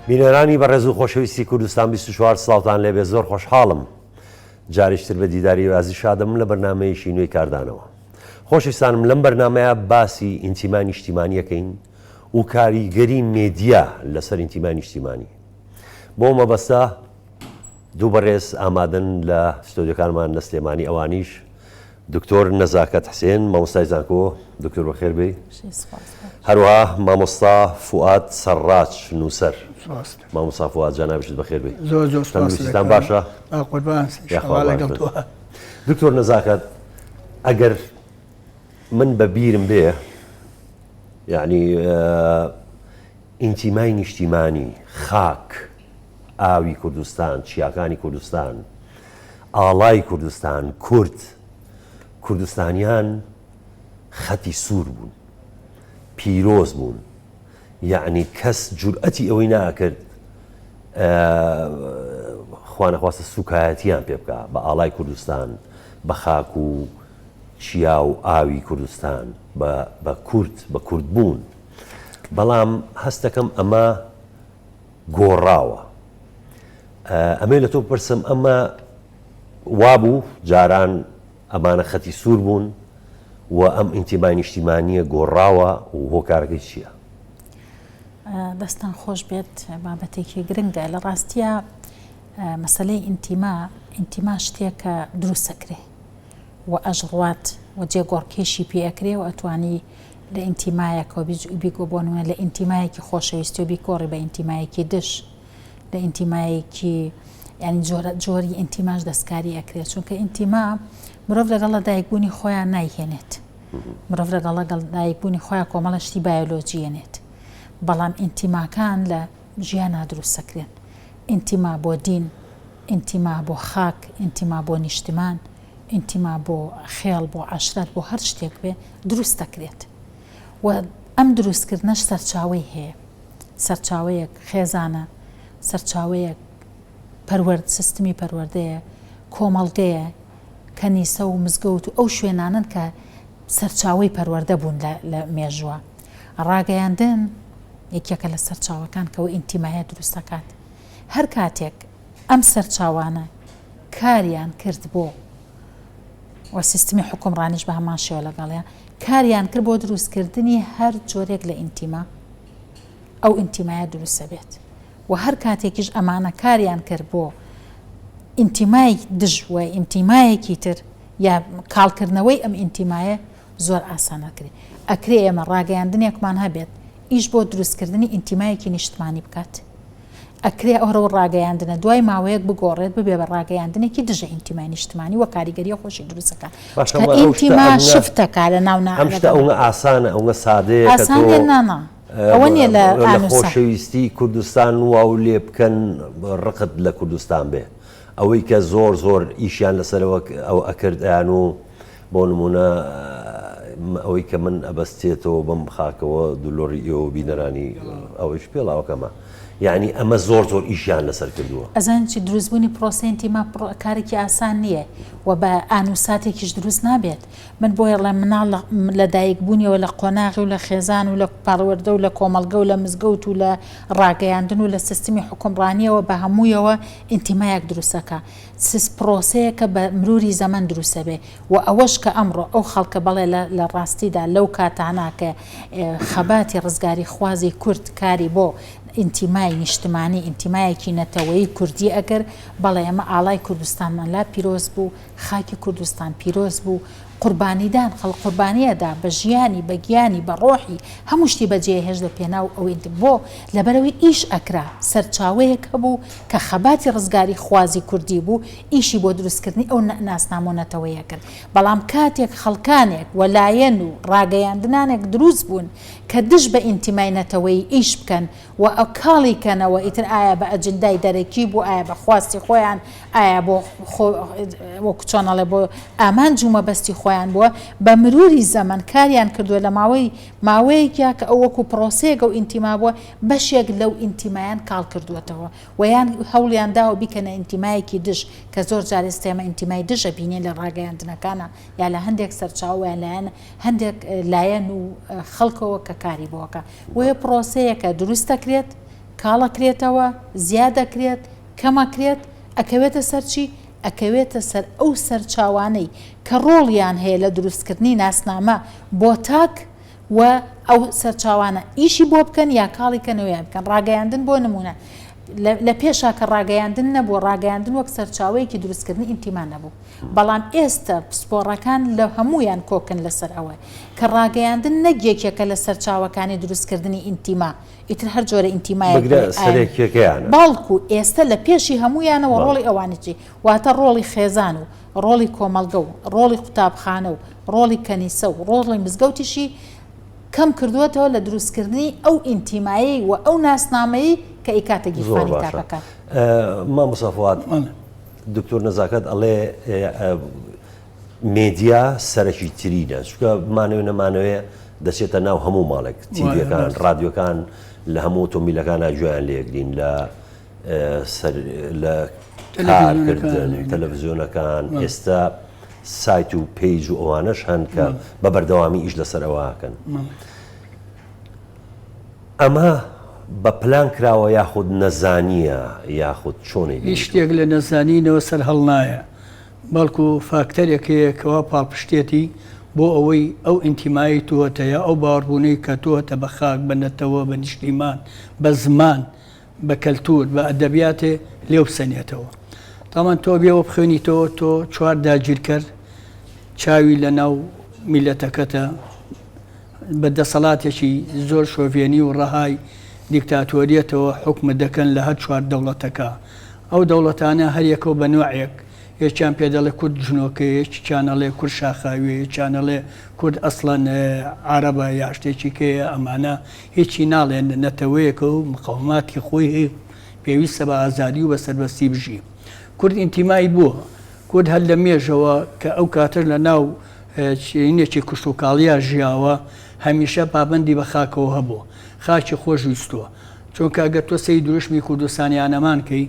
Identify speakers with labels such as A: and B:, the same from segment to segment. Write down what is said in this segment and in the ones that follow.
A: بینەرانی بەڕێز و خۆشەویستی کوردستان 24 سڵاوتان لێبێ زۆر خۆشحاڵم جاریشتر بە دیداری وازی شادم لە بەرنمەیەکی نوێی کاردانەوە خۆشەویستانم لەم بەرنمەیە باسی ئینتیما نیشتیمانیەکەین و کاریگەری مێدیا لەسەر ئینتیمای نیشتیمانی بۆ مەبەستە دوو بەڕێز ئامادەن لە ستۆدیۆکانمان لە سلێمانی ئەوانیش دکتۆر نەزاکەت حسێن مامۆستای زانکۆ دکتۆر بەخێر بێی هەروەها مامۆستا فوئاد سەڕاج نووسەر مامۆستا فوئاد جەنابیشت بەخێر بێی
B: زۆر زۆر
A: تەندروستیتان باشە
B: قوربان لەگەڵ تۆ
A: دکتۆر نەزاکەت ئەگەر من بە بیرم بێ یعنی ئینتیمای نیشتیمانی خاک ئاوی کوردستان، چیاکانی کوردستان، ئاڵای کوردستان، کورد، کوردستانیان خەتی سوور بوون، پیرۆز بوون، یەعنی کەس جورئەتی ئەوەی ناکرد خوانەخواستە سوکایەتیان پێ بکا بە ئاڵای کوردستان، بە خاک و چیا و ئاوی کوردستان، بە کورد، بە کوردبوون. بەڵام هەستەکەم ئەمە گۆڕاوە. ئەمەوێ لە تۆ بپرسم ئەمە وابوو جاران ئەمانە خەتی سوور بوون و ئەم ئینتیمای نیشتیمانییە گۆڕاوە و هۆکارەکەی چییە؟
C: دەستان خۆش بێت بابەتێکی گرنگە لە ڕاستیە مەسلەی ئینتیما ئینتیما شتێکە دروستەکرێ و ئەژڕوات و جێگۆڕکێشی پێ ئەکرێ و ئەتوانی لە ئینتیمایەکەوە بیگۆ بۆ نمونە لە ئینتیمایەکی خۆشەویستی و بیگۆڕی بە ئینتیمایەکی دژ لە ئینتیمایەکی یعنی جۆرە جۆری ئینتیماش دەستکاری ئەکرێت چونکە ئینتیما مرۆڤ لەگەڵ لە دایکبوونی خۆیان نایهێنێت مرۆڤ لەگەڵ لەگەڵ دایکبوونی خۆیان کۆمەڵە شتی بایۆلۆجی یەنێت بەڵام ئینتیماکان لە ژیانا دروستەکرێن ئینتیما بۆ دین ئینتیما بۆ خاک ئینتیما بۆ نیشتمان ئینتیما بۆ خێڵ، بۆ عەشرەت، بۆ هەر شتێک بێ دروست دەکرێت و ئەم دروستکردنەش سەرچاوەی هەیە. سەرچاوەیەک خێزانە، سەرچاوەیەک پەروەرد سیستمی پەروەردەیە، کۆمەڵگەیە، کەنیسە و مزگەوت و ئەو شوێنانەن کە سەرچاوەی پەروەردە بوون لە لە مێژووە. ڕاگەیاندن یەکێکە لە سەرچاوەکان کە ئەو ئینتیمایە دروست دەکات. هەر کاتێک ئەم سەرچاوانە کاریان کرد بۆ و سیستمی حوکمڕانیش بە هەمان شێوە لەگەڵیان کاریان کرد بۆ دروستکردنی هەر جۆرێک لە ئینتیما ئەو ئینتیمایە دروستە بێت و هەر کاتێکیش ئەمانە کاریان کرد بۆ ئینتیمای دژ و ئینتیمایەکی تر یا کاڵکردنەوەی ئەم ئینتیمایە زۆر ئاسان ئەکرێ ئەکرێ ئێمە ڕاگەیاندنێکمان هەبێت ئیش بۆ دروستکردنی ئینتیمایەکی نیشتمانی بکات ئەکرێ ئەو ڕاگەیاندنە دوای ماوەیەک بگۆڕێت ببێ بە ڕاگەیاندنێکی دژە ئینتیمای نیشتمانی و کاریگەریە خۆشی دروست ئەکات
A: باشە
C: چونکە
A: ئەو شتە
C: ئینتیما
A: ئەونە
C: شفت ئەکا لە ناو نا
A: ئەم شتە
C: لەگەڵ
A: ئەونە ئاسانە ئەونە سادەیە کە
C: ئاسان
A: تۆ
C: نیە نا نا ئەوە نیە لە
A: لە
C: ئانوسە.
A: خۆشەویستی کوردستان واو لێ بکەن ڕقت لە کوردستان بێ ئەوەی کە زۆر زۆر ئیشیان لەسەرەوە ئەو ئەکرد ئەیان و بۆ نموونە ئەوەی کە من ئەبەستێتەوە بەم خاکەوە دولۆری ئێوە بینەرانی ئەوەیش پێڵاوەکەمە یعنی ئەمە زۆر زۆر ئیشیان لەسەر کردووە.
C: ئەزانی چی دروستبوونی پرۆسەی ئینتیما کارێکی ئاسان نییە و بە ئان و ساتێکیش دروست نابێت. من بۆیە ئەڵێم مناڵ لە دایکبوونیەوە لە قۆناغی و لە خێزان و لە پەروەردە و لە کۆمەڵگە و لە مزگەوت و لە ڕاگەیاندن و لە سیستمی حوکمڕانییەوە بە هەموویەوە ئینتیمایەک دروست ئەکا. سس پرۆسەیەکە بە مروری زەمەن دروست ئەبێ و ئەوەش کە ئەمڕۆ ئەو خەڵکە بەڵێ لە لە ڕاستیدا لەو کاتانە کە خەباتی ڕزگاری خوازی کورد کاری بۆ ئینتیمای نیشتمانی ئینتیمایەکی نەتەوەیی کوردی ئەکرد بەڵێ ئێمە ئاڵای کوردستانمان لا پیرۆز بوو خاکی کوردستان پیرۆز بوو قوربانیدان خەڵک قوربانی ئەدا بە ژیانی بە گیانی بە ڕۆحی هەموو شتی بەجێ هێشت لە پێناو ئەوەی بۆ لەبەرئەوەی ئیش ئەکرا سەرچاوەیەک هەبوو کە خەباتی ڕزگاری خوازی کوردی بوو ئیشی بۆ دروستکردنی ئەو ناسنامە و نەتەوەیە کرد بەڵام کاتێک خەڵکانێک و لایەن و ڕاگەیاندنانێک دروست بوون کە دژ بە ئینتیمای نەتەوەیی ئیش بکەن و کاڵی کەنەوە ئیتر ئایا بە ئەجندای دەرەکی بوو ئایا بە خواستی خۆیان ئایا بۆ خۆ وەکو چۆن ئەڵێ بۆ ئامانج و مەبەستی خۆیان بووە بە مروری زەمەن کاریان کردووە لە ماوەی ماوەیەکیا کە ئەو وەکو پرۆسەیەک ئەو ئینتیما بووە بەشێک لەو ئینتیمایان کاڵ کردووەتەوە و یان هەوڵیان داوە بیکەنە ئینتیمایەکی دژ کە زۆر جار ئێستا ئێمە ئینتیمای دژ ئەبینین لە ڕاگەیاندنەکانا یا لە هەندێک سەرچاوە یان لایەن هەندێک لایەن و خەڵکەوە کە کاری بۆ ئەکا بۆیە پرۆسەیەکە دروست دەکرێت. کاڵەکرێتەوە، زیادەکرێت، کەمەکرێت، ئەکەوێتە سەر چی؟ ئەکەوێتە سەر ئەو سەرچاوانەی کە ڕۆڵیان هەیە لە دروستکردنی ناسنامە بۆ تاک و ئەو سەرچاوانە ئیشی بۆ بکەن یا کاڵی کەنەوە یان بکەن. ڕاگەیاندن بۆ نموونە لە پێشا کە ڕاگەیاندن نەبوو، ڕاگەیاندن وەک سەرچاوەیەکی دروستکردنی ئینتیما نەبوو. بەڵام ئێستە پسپۆڕەکان لە هەموویان کۆکن لەسەر ئەوە کە ڕاگەیاندن نەک یەکێکە لە سەرچاوەکانی دروستکردنی ئینتیما، ئیتر هەر جۆرە ئینتیمایەک
A: بگرە سەرەکیەکەیانە.
C: بەڵکو ئێستە لە پێشی هەموویانەوە ڕۆڵی ئەوانیی، واتە ڕۆڵی خێزان و ڕۆڵی کۆمەڵگە و ڕۆڵی قوتابخانە و ڕۆڵی کەنیسە و ڕۆڵی مزگەوتیشی کەم کردووەتەوە لە دروستکردنی ئەو ئینتیمایەی و ئەو ناسنامەیەی کە ئەیکاتە
A: زۆر
C: گیرفانی
A: باشە
C: تاکەکان.
A: مامۆستا فواد، دکتۆر نەزاکەت ئەڵێ مێدیا سەرەکی ترینە چونکە بمانەوێ نەمانەوێ دەچێتە ناو هەموو ماڵێک تیڤیەکان ڕادیۆکان لە هەموو ئۆتۆمبیلەکانە گوێیان لێگرین لە سەر لە کارکردن تەلەڤزیۆنەکان ئێستا سایت و page و ئەوانەش هەن کە بە بەردەوامی ئیش لەسەر ئەوەکەن. ئەمە بە پلان کراوە یاخود نەزانییە یاخود چۆن
B: هیچ
A: ئەیبینی تۆ؟
B: شتێک لە نەزانینەوە سەرهەڵنایە، بەڵکو فاکتەرێک هەیە کەوا پاڵپشتێتی بۆ ئەوەی ئەو ئینتیمایەی تۆ هەتە یا ئەو باوەڕبوونەی کە تۆ هەتە بە خاک، بە نەتەوە، بە نیشتیمان، بە زمان، بە کەلتور، بە ئەدەبیاتێ لێو بسەنێتەوە. تاوان تۆ بێ ئەوە بخوێنیتەوە تۆ چوار داگیرکەر چاوی لە ناو میللەتەکەتە، بە دەسەڵاتێکی زۆر شۆڤێنی و ڕەهای دیکتاتۆریەتەوە حوکمت دەکەن لە هەر چوار دەوڵەتەکە. ئەو دەوڵەتانە هەر یەکەو بە نۆعێک، یەکیان پێ دەڵێ کورد جنۆکەیە، یەکیان ئەڵێ کورد شاخاویە، یەکیان ئەڵێ کورد ئەسڵەن عەرەبە یا شتێکی کەیە، ئەمانە هیچی ناڵێن، نەتەوەیەکە و مقەوماتی خۆی هەیە و پێویستە بە ئازادی و بە سەربەستی بژی. کورد ئینتیمای بووە. کورد هەر لە مێژەوە کە ئەو کاتەش لە ناو چینێکی کشتوکاڵیا ژیاوە، هەمیشە پابەندی بە خاکەوە هەبووە، خاکی خۆش ویستووە. چونکە ئەگەر تۆ سەیری دروشمی کوردستانیانەمان کەی،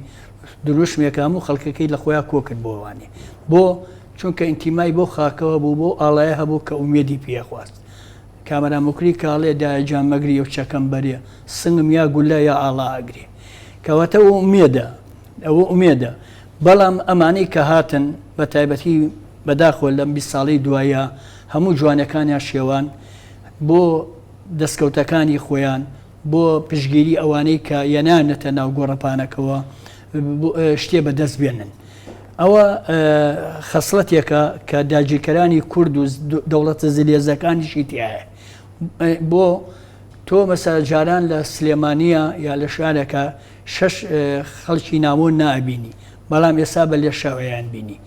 B: دروشمێکە هەموو خەڵکەکەی لە خۆیا کۆ کردبووەوانی. بۆ؟ چونکە ئینتیمای بەو خاکەوە بوو، بەو ئاڵایە هەبوو کە ئومێدی پێ ئەخواست. کامەران موکری کە ئەڵێ دایە گیان مەگری ئەو چەکەم بەرێ، سنگم یا گوللە یا ئاڵا ئەگرێ. کەواتە ئەوە ئومێدە. ئەوە ئومێدە. بەڵام ئەمانەی کە هاتن، بە تایبەتی بەداخەوە لەم 20 ساڵەی دوایە هەموو جوانەکانیان شێوان بۆ دەستکەوتەکانی خۆیان، بۆ پشتگیری ئەوانەی کە یەنانەتە ناو گۆڕەپانەکەوە شتێ بەدەست بێنن. ئەوە خەسڵەتێکە کە داگیرکەرانی کورد و دەوڵەتە زلێزەکانیشی تایە. بۆ تۆ مەسە جاران لە سلێمانیە یا لە شارێکە شەش خەڵکی نامۆ نابینی، بەڵام ئێستا بە لێشاویان بینی.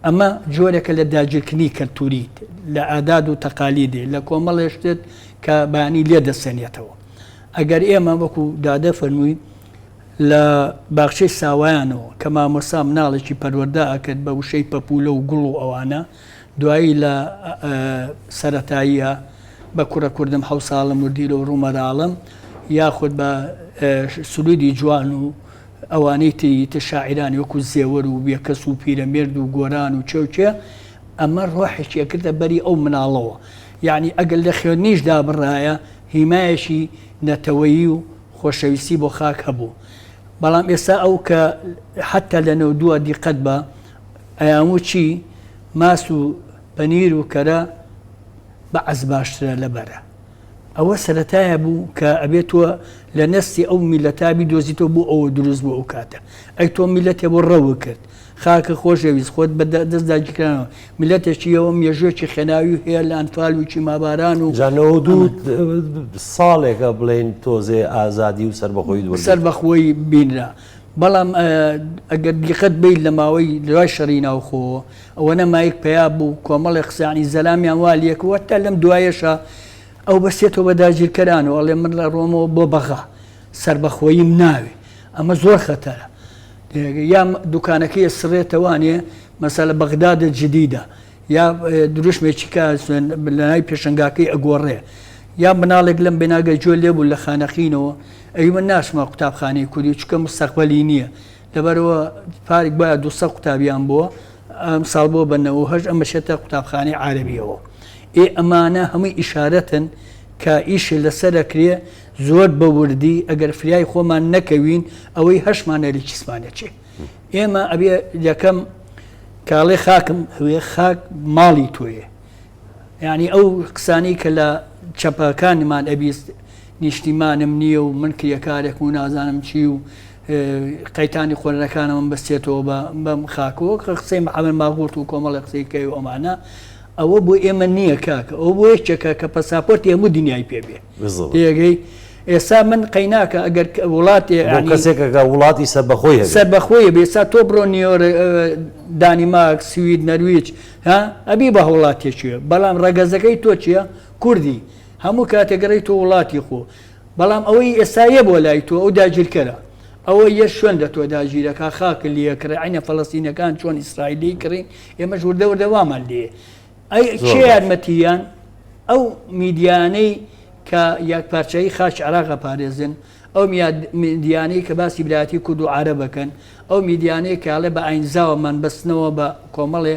B: ئەمە جۆرێکە لە داگیرکردنی کەلتوریت، لە عادات و تەقالیدێ، لە کۆمەڵێ شتت کە بەیانی لێ دەسێنێتەوە. ئەگەر ئێمە وەکو دادە فەرمووی لە باخچەی ساوایانەوە کە مامۆستا مناڵێکی پەروەردە ئەکرد بە وشەی پەپوولە و گوڵ و ئەوانە، دوایی لە سەرەتاییە بە کوڕە کوردم حەوساڵم وردیلە و ڕوومەراڵم یاخود بە سرودی جوان و ئەوانەی تری تر شاعیرانی وەکو زێوەر و بێکەس و پیرەمێرد و گۆران و کێ و کێ ئەمە ڕۆحێکی ئەکردە بەری ئەو مناڵەوە یەعنی ئەگەر لە خوێندنیش دابڕایە هیمایەکی نەتەوەیی و خۆشەویستی بۆ خاک هەبوو بەڵام ئێستا ئەو کە حەتا لە نەودووە دیقەت بە ئەیانوو چی ماست و پەنیر و کەرە بەعس باشترە لە بەرە. ئەوە سەرەتایە بوو کە ئەبێ تۆ لە نەستی ئەو میللەتا بیدۆزیتەوە بۆ ئەوە دروست بوو ئەو کاتە. ئەی تۆ میللەتێ بۆ ڕەوت کرد. خاکە خۆشەویست خۆت بە دەست داگیرکرانەوە. میللەتێکی ئەوە مێژووێکی خێناوی هەیە لە ئەنفال و کیماباران و
A: جا 92 ساڵێکە بڵێین تۆزێ ئازادی و سەربەخۆییت وەرگرت.
B: سەربەخۆیی بینرا. بەڵام ئەگەر دیقەت بەیت لە ماوەی دوای شەڕی ناوخۆوە ئەوەنە مایک پەیا بوو کۆمەڵێ قسە یانی زەلامیان وا لێکرد و هەتا لەم دوایەشا ئەو بەستێتەوە بە داگیرکەرانەوە ئەڵێ من لە ڕۆمەوە بۆ بەغا سەربەخۆییم ناوێ ئەمە زۆر خەتەرە یا دوکانەکەی سڕێتەوانێ مەسەلە بەغدادە جدیدە یا دروشمێکی کە لە ناوی پێشەنگاکەی ئەگۆڕێ یا مناڵێک لەم بناگە گوێ لێ بوو لە خانەقینەوە ئەی من ناچمە قوتابخانەی کوردی چونکە مستەقبەلی نییە لەبەرئەوە پارێک باە 200 قوتابیان بووە ئەم ساڵ بۆ بە 98 ئەمە شێتە قوتابخانەی عەرەبیەوە ئێ ئەمانە هەمووی ئیشارەتن کە ئیشێ لەسەر ئەکرێ. زۆر بە وردی ئەگەر فریای خۆمان نەکەوین ئەوەی هەشمانە لە کیسمان ئەچێ. ئێمە ئەبێ یەکەم کاڵێ خاکم هەوێ خاک ماڵی تۆیە. یانی ئەو قسانەی کە لە چەپەکانمان ئەبیست نیشتیمانم نییە و من کرێکارێکم و نازانم چی و قەیتانی قۆرەکانم بەستێتەوە بە بەم خاکەوە کە قسەی محەمەد ماغوت و کۆمەڵی قسەی کەی و ئەمانە ئەوە بۆ ئێمە نییە کاکە ئەو بۆ یەکێکە کە پەساپۆرتی هەموو دنیای پێ بێ تێگەی ئێستا من قەیناکە ئەگەر وڵاتێ
A: کەسێکە کە وڵاتی سەربەخۆی هەبێ
B: سەربەخۆی بێ ئێستا تۆ بڕۆ نیۆر دانیمارک سوید نەرویج ها ئەبی بە هەوڵاتێکیە بەڵام ڕەگەزەکەی تۆ چییە کوردی هەموو کاتێک گەڕی تۆ وڵاتی خۆ بەڵام ئەوەی ئێستا یە بۆ لای تۆ ئەو داگیرکەرە ئەوە یە شوێن لە تۆ داگیرەکا خاکت لێ کڕێ عەینە فەلەستینەکان چۆن ئیسرائیل لێی کڕین ئێمەش وردە وردە وامان لێ ئەی کێ یارمەتیان ئەو میدیانەی کە یەکپارچەیی خاکی عێراق ئەپارێزن ئەو میدیانەی کە باسی برایەتی کورد و عەرەب ئەکەن ئەو میدیانەی کە ئەڵێ بە ئاینزاوەمان بەستنەوە بە کۆمەڵێ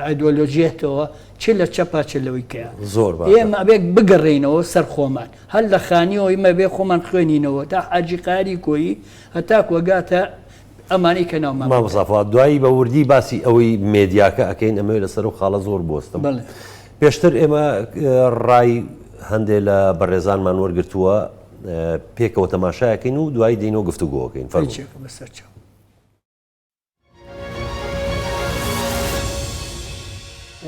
B: ئایدۆلۆژیەتەوە چ لە چەپا چ لەوەی کەیە
A: زۆر باشە.
B: ئێمە ئەبێ بگەڕێینەوە سەر خۆمان هەر لە خانیەوە ئیمە بێ خۆمان بخوێنینەوە تا حاجی قاری کۆیی هەتاکو ئەگاتە ئەمانەی کە ناومان بردن.
A: مامۆستا فواد دوایی بە وردی باسی ئەوەی مێدیاکە ئەکەین ئەمەوێ لەسەر ئەو خاڵە زۆر بوەستم.
B: بەڵێ.
A: پێشتر ئێمە ڕای هەندێ لە بەڕێزانمان وەرگرتووە پێکەوە تەماشایەکەین و دوایی دێینەوە گفتوگۆکەین. فەرموو.
B: هیچێکە بەسەرچاو.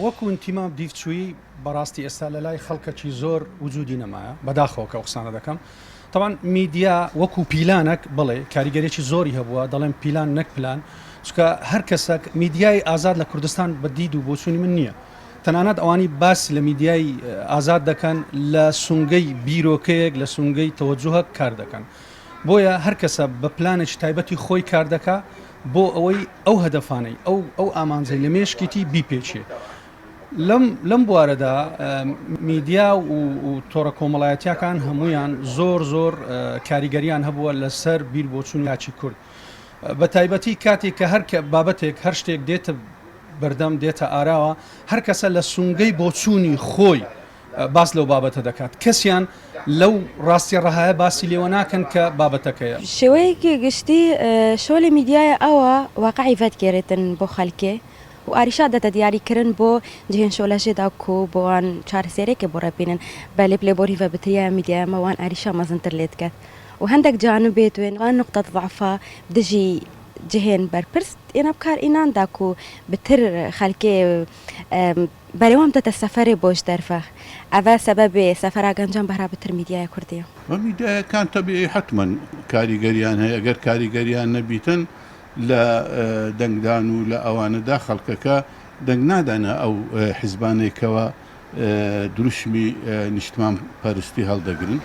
D: وەکو ئینتیما دیفچوویی بەڕاستی ئێستا لە لای خەڵکەکی زۆر وجودی نەمایە بەداخەوە کە ئەو قسانە دەکەم تەبعەن میدیا وەکو پیلانەک بڵێ کاریگەرێکی زۆری هەبووە دەڵێم پیلان نەک پلان چونکە هەر کەسەک میدیای ئازاد لە کوردستان بە دید و بۆچوونی من نییە تەنانەت ئەوانی باس لە میدیای ئازاد دەکەن لە سونگەی بیرۆکەیەک لە سونگەی تەوەجوهەک کار دەکەن بۆیە هەر کەسە بە پلانێکی تایبەتی خۆی کار دەکا بۆ ئەوەی ئەو هەدەفانەی ئەو ئەو ئامانجەی لە مێشکیتی بیپێکێ. لەم لەم بوارەدا میدیا و و تۆڕە کۆمەڵایەتییەکان هەموویان زۆر زۆر کاریگەریان هەبووە لەسەر بیر بۆچوونی تاکی کورد. بە تایبەتی کاتێک کە هەر بابەتێک هەر شتێک دێتە بەردەم دێتە ئاراوە هەر کەسە لە سونگەی بۆچوونی خۆی باس لەو بابەتە دەکات، کەسیان لەو ڕاستیە ڕەهایە باسی لێوە ناکەن کە بابەتەکەیە.
E: شێوەیەکی گشتی شۆلی میدیایە ئەوە واقعی ڤەدگێرێتن بۆ خەلکێ و ئاریشا دەتە دیاری کرن بۆ جهێن شۆلەژێ دا کو بۆ وان چارەسێرێکێ بۆ ڕێ بینن بەلێ پلێ بۆری ڤە بتریایە میدیایە مە وان ئاریشا مەزنتر لێ دکەت و هەندەک جانبێت وێن وان نوقتەت ضعفا دژی جهێن بەرپرس ئێنا بکار ئینان دا کو بتر خەلکێ بەرێوام دەتە سەفەرێ بۆش دەرڤە ئەڤە سەبەبێ سەفەرا گەنجان بەهرا بتر میدیایە کوردیە.
F: وە میدیایەکان تەبیعی حەتمەن کاریگەریان هەیە گەر کاریگەریان نەبیتن لە دەنگدان و لە ئەوانەدا خەڵکەکە دەنگ نادەنە ئەو حیزبانەی کەوا دروشمی نیشتمان پەرستی هەڵدەگرن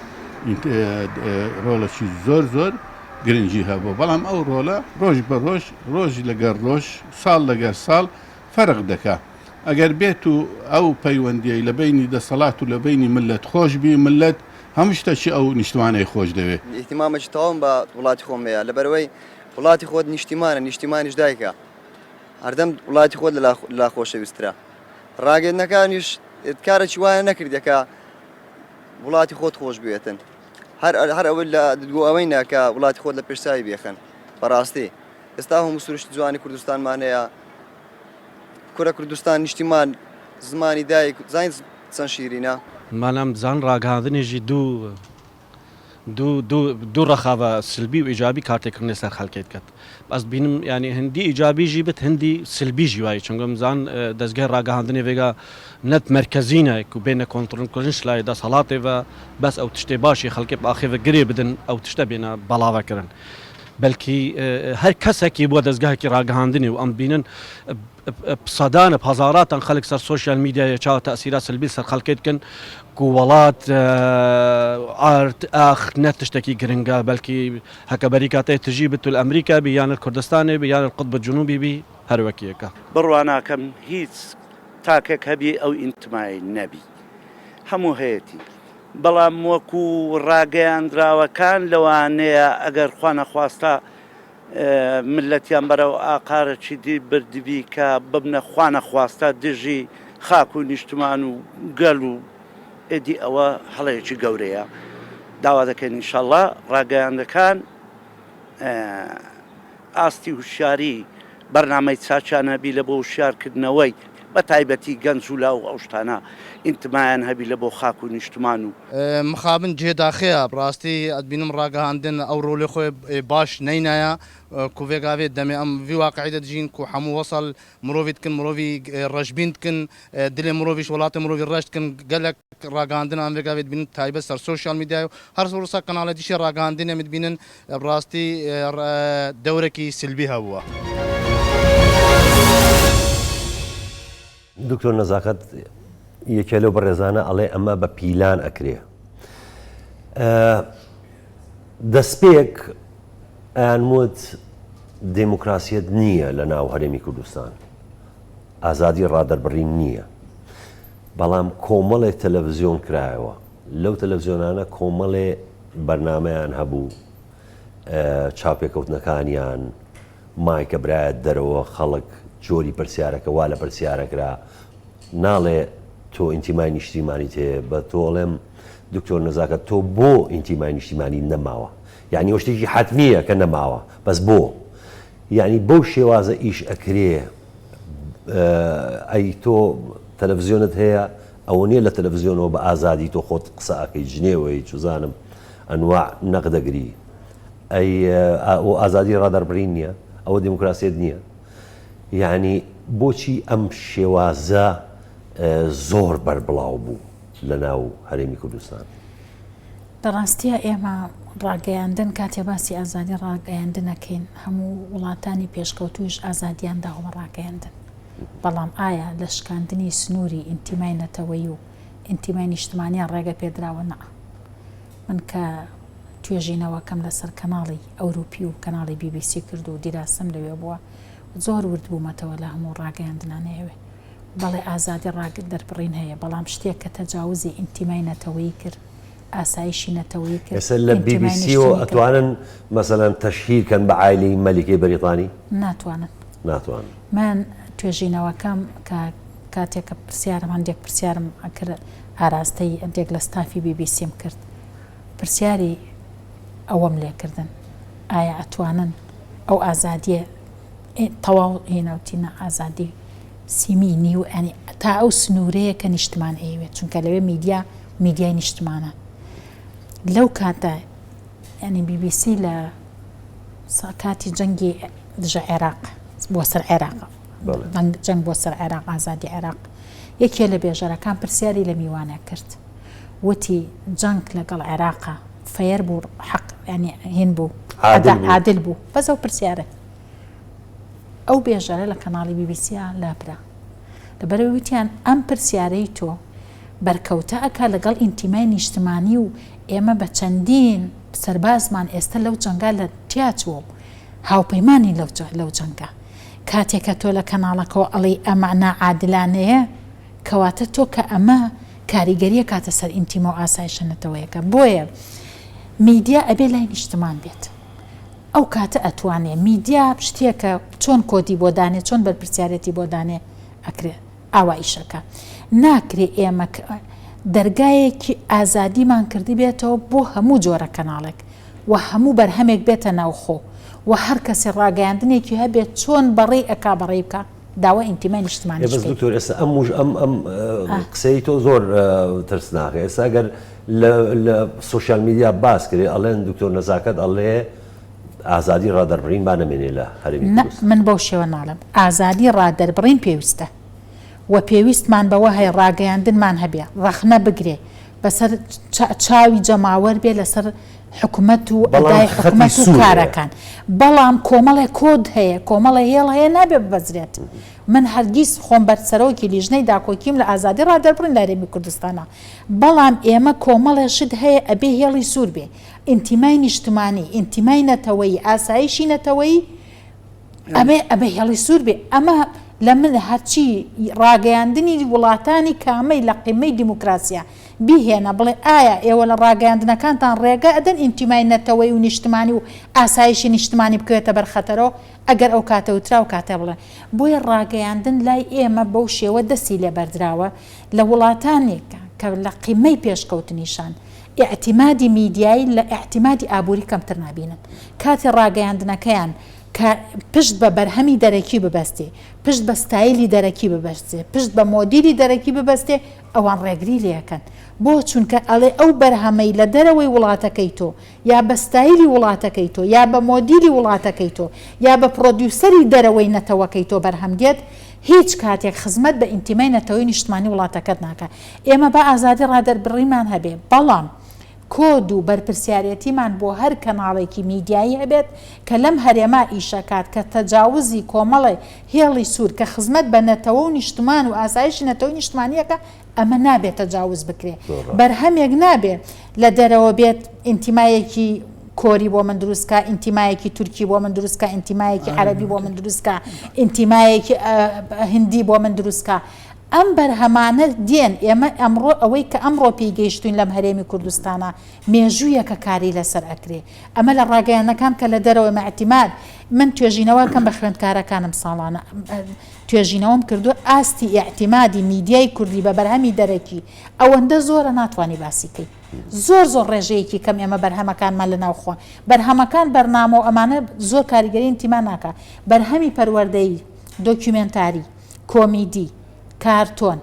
F: ڕۆڵەکی زۆر زۆر گرنگی هەبوو بەڵام ئەو ڕۆڵە ڕۆژ بە ڕۆژ ڕۆژ لەگەر ڕۆژ ساڵ لەگەر ساڵ فەرق دەکا ئەگەر بێت و ئەو پەیوەندیەی لە بەینی دەسەڵات و لە بەینی مللەت خۆش بی مللەت هەموو شتەکی ئەو نیشتمانەی خۆش دەوێ.
G: ئیهتیمامێکی تەواوم بە وڵاتی خۆم هەیە لەبەرئەوەی وڵاتی خۆت نیشتیمانە نیشتیمانیش دایکە هەردەم وڵاتی خۆت لەلا خۆشەویسترە ڕاگەیەندنەکانیش کارێکی وایان نەکردە کە وڵاتی خۆت خۆش بوێتن هەر هەر ئەوە لە بۆ ئەوەی ناکە وڵاتی خۆت لە پێشچوی بێخن بەڕاستی ئێستا هەموو سروشتی جوانی کوردستانمان هەیە کورە کوردستان نیشتیمان زمانی دایک زانیت چەند شیرینە.
H: مانام زان ڕاگەهاندنێژی دوو دوو دوو دوو ڕەخاڤە سلبی و ئیجابی کارتێکردنێ سەر خەلکێ دکەت ئەز بینم یانی هندی ئیجابی ژی بت هندی سلبی ژی وای چونگم زان دەزگای ڕاگەهاندنێ ڤێگا نەت مەرکەزینە کو بێنە کۆنترۆل کردن شلای دەسەڵاتێ ڤە بەس ئەو تشتێ باشی خەلکێ ئاخێ ڤە گرێ بدن ئەو تشتە بێنە بەڵاڤە کرن بەلکی هەر کەسەکی بووە دەزگایەکی ڕاگەهاندنی و ئەم بینن سەدانە هەزاراتان خەلک سەر سۆشیال میدیایە چاوە تەسیرا سلبی سەر خەلکێ دکەن کو وڵات ئارد ئاخ نە تشتێکی گرنگە بەلکی هەکە بەریکا تێ تژی بت و ئەمریکا بی یان کوردستانێ بی یان قطب جنوبی بی هەر وەکیەکە.
I: بڕوا ناکەم هیچ تاکێک هەبی ئەو ئینتمای نەبی هەموو هەیەتی. بەڵام وەکو ڕاگەیاندراوەکان لەوانەیە ئەگەر خوانەخواستە مللەتیان بەرەو ئاقارەکی دی بردبی کە ببنە خوانەخواستە دژی خاک و نیشتمان و گەل و ئێدی ئەوە هەڵەیەکی گەورەیە. داوا دەکەین ئینشاڵڵا ڕاگەیاندەکان ئاستی هوشیاری بەرنامەی چاکیان هەبی لە بۆ هوشیارکردنەوەی بە تایبەتی گەنج و لاو ئەو شتانە ئینتمایان هەبی لە بۆ خاک و نیشتمان و.
J: مخابن جێ داخەیە بڕاستی ئەدبینم ڕاگەهاندن ئەو ڕۆلێ خۆێ باش نەینایە کو ڤێ گاڤێ دەمێ ئەم ڤی واقعی دە دژین کو حەموو وەسەل مرۆڤی دکن مرۆڤی ڕەشبین دکن دلێ مرۆڤیش وڵاتێ مرۆڤی ڕەش دکن گەلەک ڕاگەهاندن ئەم ڤێ گاڤێ دبینن تایبەت سەر سۆشیال میدیای و هەر وسا کەناڵێ دیشێ ڕاگەهاندنێ مدبینن بڕاستی دەورەکی سلبی هەبووە.
A: دکتۆر نەزاکەت یەکێ لەو بەڕێزانە ئەڵێ ئەمە بە پیلان ئەکرێ دەستپێک ئەیانوت دێموکراسیەت نییە لە ناو هەرێمی کوردستان ئازادی ڕادەربڕین نییە بەڵام کۆمەڵێ تەلەڤزیۆن کرایەوە لەو تەلەڤزیۆنانە کۆمەڵێ بەرنامەیان هەبوو چاوپێکەوتنەکانیان مایکە برایە دەرەوە خەڵک جۆری پرسیارەکە وا لە پرسیارەکرا ناڵێ تۆ ئینتیمای نیشتیمانیت هەیە بە تۆ ئەڵێم دکتۆر نەزاکەت تۆ بۆ ئینتیمای نیشتیمانی نەماوە یعنی ئەو شتێکی حەتمیە کە نەماوە بەس بۆ یعنی بەو شێوازە ئیش ئەکرێ ئەی تۆ تەلەڤزیۆنت هەیە ئەوە نییە لە تەلەڤزیۆنەوە بە ئازادی تۆ خۆت قسە ئەکەی جنێوەی چزانم ئەنواع نەقدەگری ئەی ئەوە ئازادی ڕادەربڕین نییە ئەوە دیموکراسیەت نییە یعنی بۆچی ئەم شێوازە زۆر بەربڵاو بوو لە ناو هەرێمی کوردستان؟
C: لە ڕاستیا ئێمە ڕاگەیاندن کاتێ باسی ئازادی ڕاگەیاندن ئەکەین هەموو وڵاتانی پێشکەوتوویش ئازادیان داوە بە ڕاگەیاندن بەڵام ئایا لە شکاندنی سنووری ئینتیمای نەتەوەیی و ئینتیمای نیشتمانیان ڕێگە پێدراوە نا من کە توێژینەوەکەم لەسەر کەناڵی ئەوروپی و کەناڵی بی بی سی کرد و دیراسەم لەوێ بووە زۆر ورد بوومەتەوە لە هەموو ڕاگەیاندنانەی ئەوێ بەڵێ ئازادی ڕادەربڕین هەیە، بەڵام شتێک کە تەجاوزی ئینتیمای نەتەوەیی کرد، ئاسایشی نەتەوەیی کرد،
A: ئێستا لە بی بی
C: ئینتیمای
A: سیەوە
C: نیشتنی کرد.
A: ئەتوانن مەسەلەن تەشهیر کەن بە عایلەی مەلیکەی بەریتانی؟
C: ناتوانن.
A: ناتوانن.
C: من توێژینەوەکەم کە کاتێک کە پرسیارم هەندێک پرسیارم ئەکرد ئاراستەی هەندێک لە ستافی بی بی سیم کرد پرسیاری ئەوەم لێکردن ئایا ئەتوانن ئەو ئازادیە تەواو هێناوتی نا ئازادی سیمی نیو ئەنی تا ئەو سنوورەیە کە نیشتمان ئەیەوێت چونکە لەوێ میدیا میدیای نیشتمانە لەو کاتە ینی بیبیسی لە کاتی جەنگی دژە عێراق بۆ سەر عێراق جەنگ بۆ سەر عێراق ئازادی عێراق یەکێ لە بێژەرەکان پرسیاری لە میوانە کرد وتی جەنگ لەگەڵ عێراقا فەیەر بوو حەق ینی هین بوو عادل بوو بەس ئەو پرسیارە ئەو بێژەرە لە کەناڵی بی بی سیا لابرا لەبەرئەوەی وتیان ئەم پرسیارەی تۆ بەرکەوتە ئەکا لەگەڵ ئینتیمای نیشتمانی و ئێمە بە چەندین سەربازمان ئێستە لەو جەنگا لە تیا چووە و هاوپەیمانین لەو لەو جەنگا کاتێک کە تۆ لە کەناڵەکەوە ئەڵێی ئەمە ناعادلانەیە کەواتە تۆ کە ئەمە کاریگەری ئەکاتە سەر ئینتیما و ئاسایشە نەتەوەیەکە بۆیە میدیا ئەبێ لای نیشتمان بێت. ئەو کاتە ئەتوانێ. میدیا شتێکە چۆن کۆدی بۆ دانێ چۆن بەرپرسیارێتی بۆ دانێ ئەکرێ ئاوا ئیشەکە. ناکرێ ئێمە دەرگایەکی ئازادیمان کردبێتەوە بۆ هەموو جۆرە کەناڵێک و هەموو بەرهەمێک بێتە ناوخۆ و هەر کەسێ ڕاگەیاندنێکی هەبێ چۆن بەڕێی ئەکا بەڕێی بکا داوای ئینتیمای نیشتمانیش
A: بەس
C: بکەین.
A: دکتۆر ئێستا ئەم وش ئەم ئەم قسەی تۆ زۆر ترسناکە ئێستا گەر لە لە سۆشیال میدیا باس کرێ ئەڵێن دکتۆر نەزاکەت ئەڵێ ئازادی ڕادەربڕین با نەمێنێ لە هەرێمی
C: نا
A: کوردستان.
C: من بەو شێوە ناڵێم ئازادی ڕادەربڕین پێویستە و پێویستمان بەوە هەیە ڕاگەیاندنمان هەبێ ڕەخنە بگرێ بەسەر چاوی جەماوەر بێ لەسەر حکومەت و
A: بەڵام
C: ئەدای
A: خەتی
C: حکومەت و
A: سوور هەیە.
C: کارەکان بەڵام کۆمەڵێ کۆد هەیە کۆمەڵێ هێڵ هەیە نابێ ببەزرێت من هەرگیز خۆم بەر سەرۆکی لیژنەی داکۆکیم لە ئازادی ڕادەربڕین لە هەرێمی کوردستانە بەڵام ئێمە کۆمەڵێ شت هەیە ئەبێ هێڵی سوور بێ ئینتیمای نیشتمانی ئینتیمای نەتەوەیی ئاسایشی نەتەوەیی ئەبێ ئەبێ هێڵی سوور بێ ئەمە لە من هەرچی ڕاگەیاندنی وڵاتانی کامەی لە قیمەی دیموکراسیە بیهێنە بڵێ ئایا ئێوە لە ڕاگەیاندنەکانتان ڕێگە ئەدەن ئینتیمای نەتەوەیی و نیشتمانی و ئاسایشی نیشتمانی بکەوێتە بەر خەتەرەوە ئەگەر ئەو کاتە وترا ئەو کاتە بڵێ بۆیە ڕاگەیاندن لای ئێمە بەو شێوە دەستی لێ بەردراوە لە وڵاتانێک کە لە قیمەی پێشکەوتنیشان. ئیعتیمادی میدیایی لە ئیعتیمادی ئابووری کەمتر نابینن. کاتێ ڕاگەیاندنەکەیان کە پشت بە بەرهەمی دەرەکی ببەستێ، پشت بە ستایلی دەرەکی ببەستێ، پشت بە مۆدیلی دەرەکی ببەستێ، ئەوان ڕێگری لێ ئەکەن. بۆ؟ چونکە ئەڵێ ئەو بەرهەمەی لە دەرەوەی وڵاتەکەی تۆ، یا بە ستایلی وڵاتەکەی تۆ، یا بە مۆدیلی وڵاتەکەی تۆ، یا بە پرۆدیوسەری دەرەوەی نەتەوەکەی تۆ بەرهەم دێت، هیچ کاتێک خزمەت بە ئینتیمای نەتەوەی نیشتمانی وڵاتەکەت ناکا. ئێمە با ئازادی ڕادەربڕینمان هەبێ، بەڵام کۆد و بەرپرسیارێتیمان بۆ هەر کەناڵێکی میدیایی هەبێت کە لەم هەرێما ئیشەکات کە تەجاوزی کۆمەڵێ هێڵی سوور کە خزمەت بە نەتەوە و نیشتمان و ئاسایشی نەتەوەی نیشتمانی ئەکا ئەمە نابێ تەجاوز بکرێ بەرهەمێک نابێ لە دەرەوە بێت ئینتیمایەکی کۆری بۆ من دروست کا ئینتیمایەکی تورکی بۆ من دروست کا ئینتیمایەکی عەرەبی بۆ من دروست کا ئینتیمایەکی هندی بۆ من دروست کا ئەم بەرهەمانە دێن، ئێمە ئەمڕۆ ئەوەی کە ئەمڕۆ پێی گەیشتووین لەم هەرێمی کوردستانە مێژوویەکە کاری لەسەر ئەکرێ. ئەمە لە ڕاگەیاندنەکان کە لە دەرەوەی ئیعتیماد، من توێژینەوە ئەکەم بە خوێندکارەکانم ساڵانە توێژینەوەم کردووە ئاستی ئیعتیمادی میدیای کوردی بە بەرهەمی دەرەکی ئەوەندە زۆرە ناتوانی باسی کەی. زۆر زۆر ڕێژەیەکی کەم ئێمە بەرهەمەکانمان لە ناوخۆ بەرهەمەکان بەرنامە و ئەمانە زۆر کاریگەری ئینتیما ناکا. بەرهەمی پەروەردەیی، دۆکیومێنتاری، کۆمیدی، کارتۆن،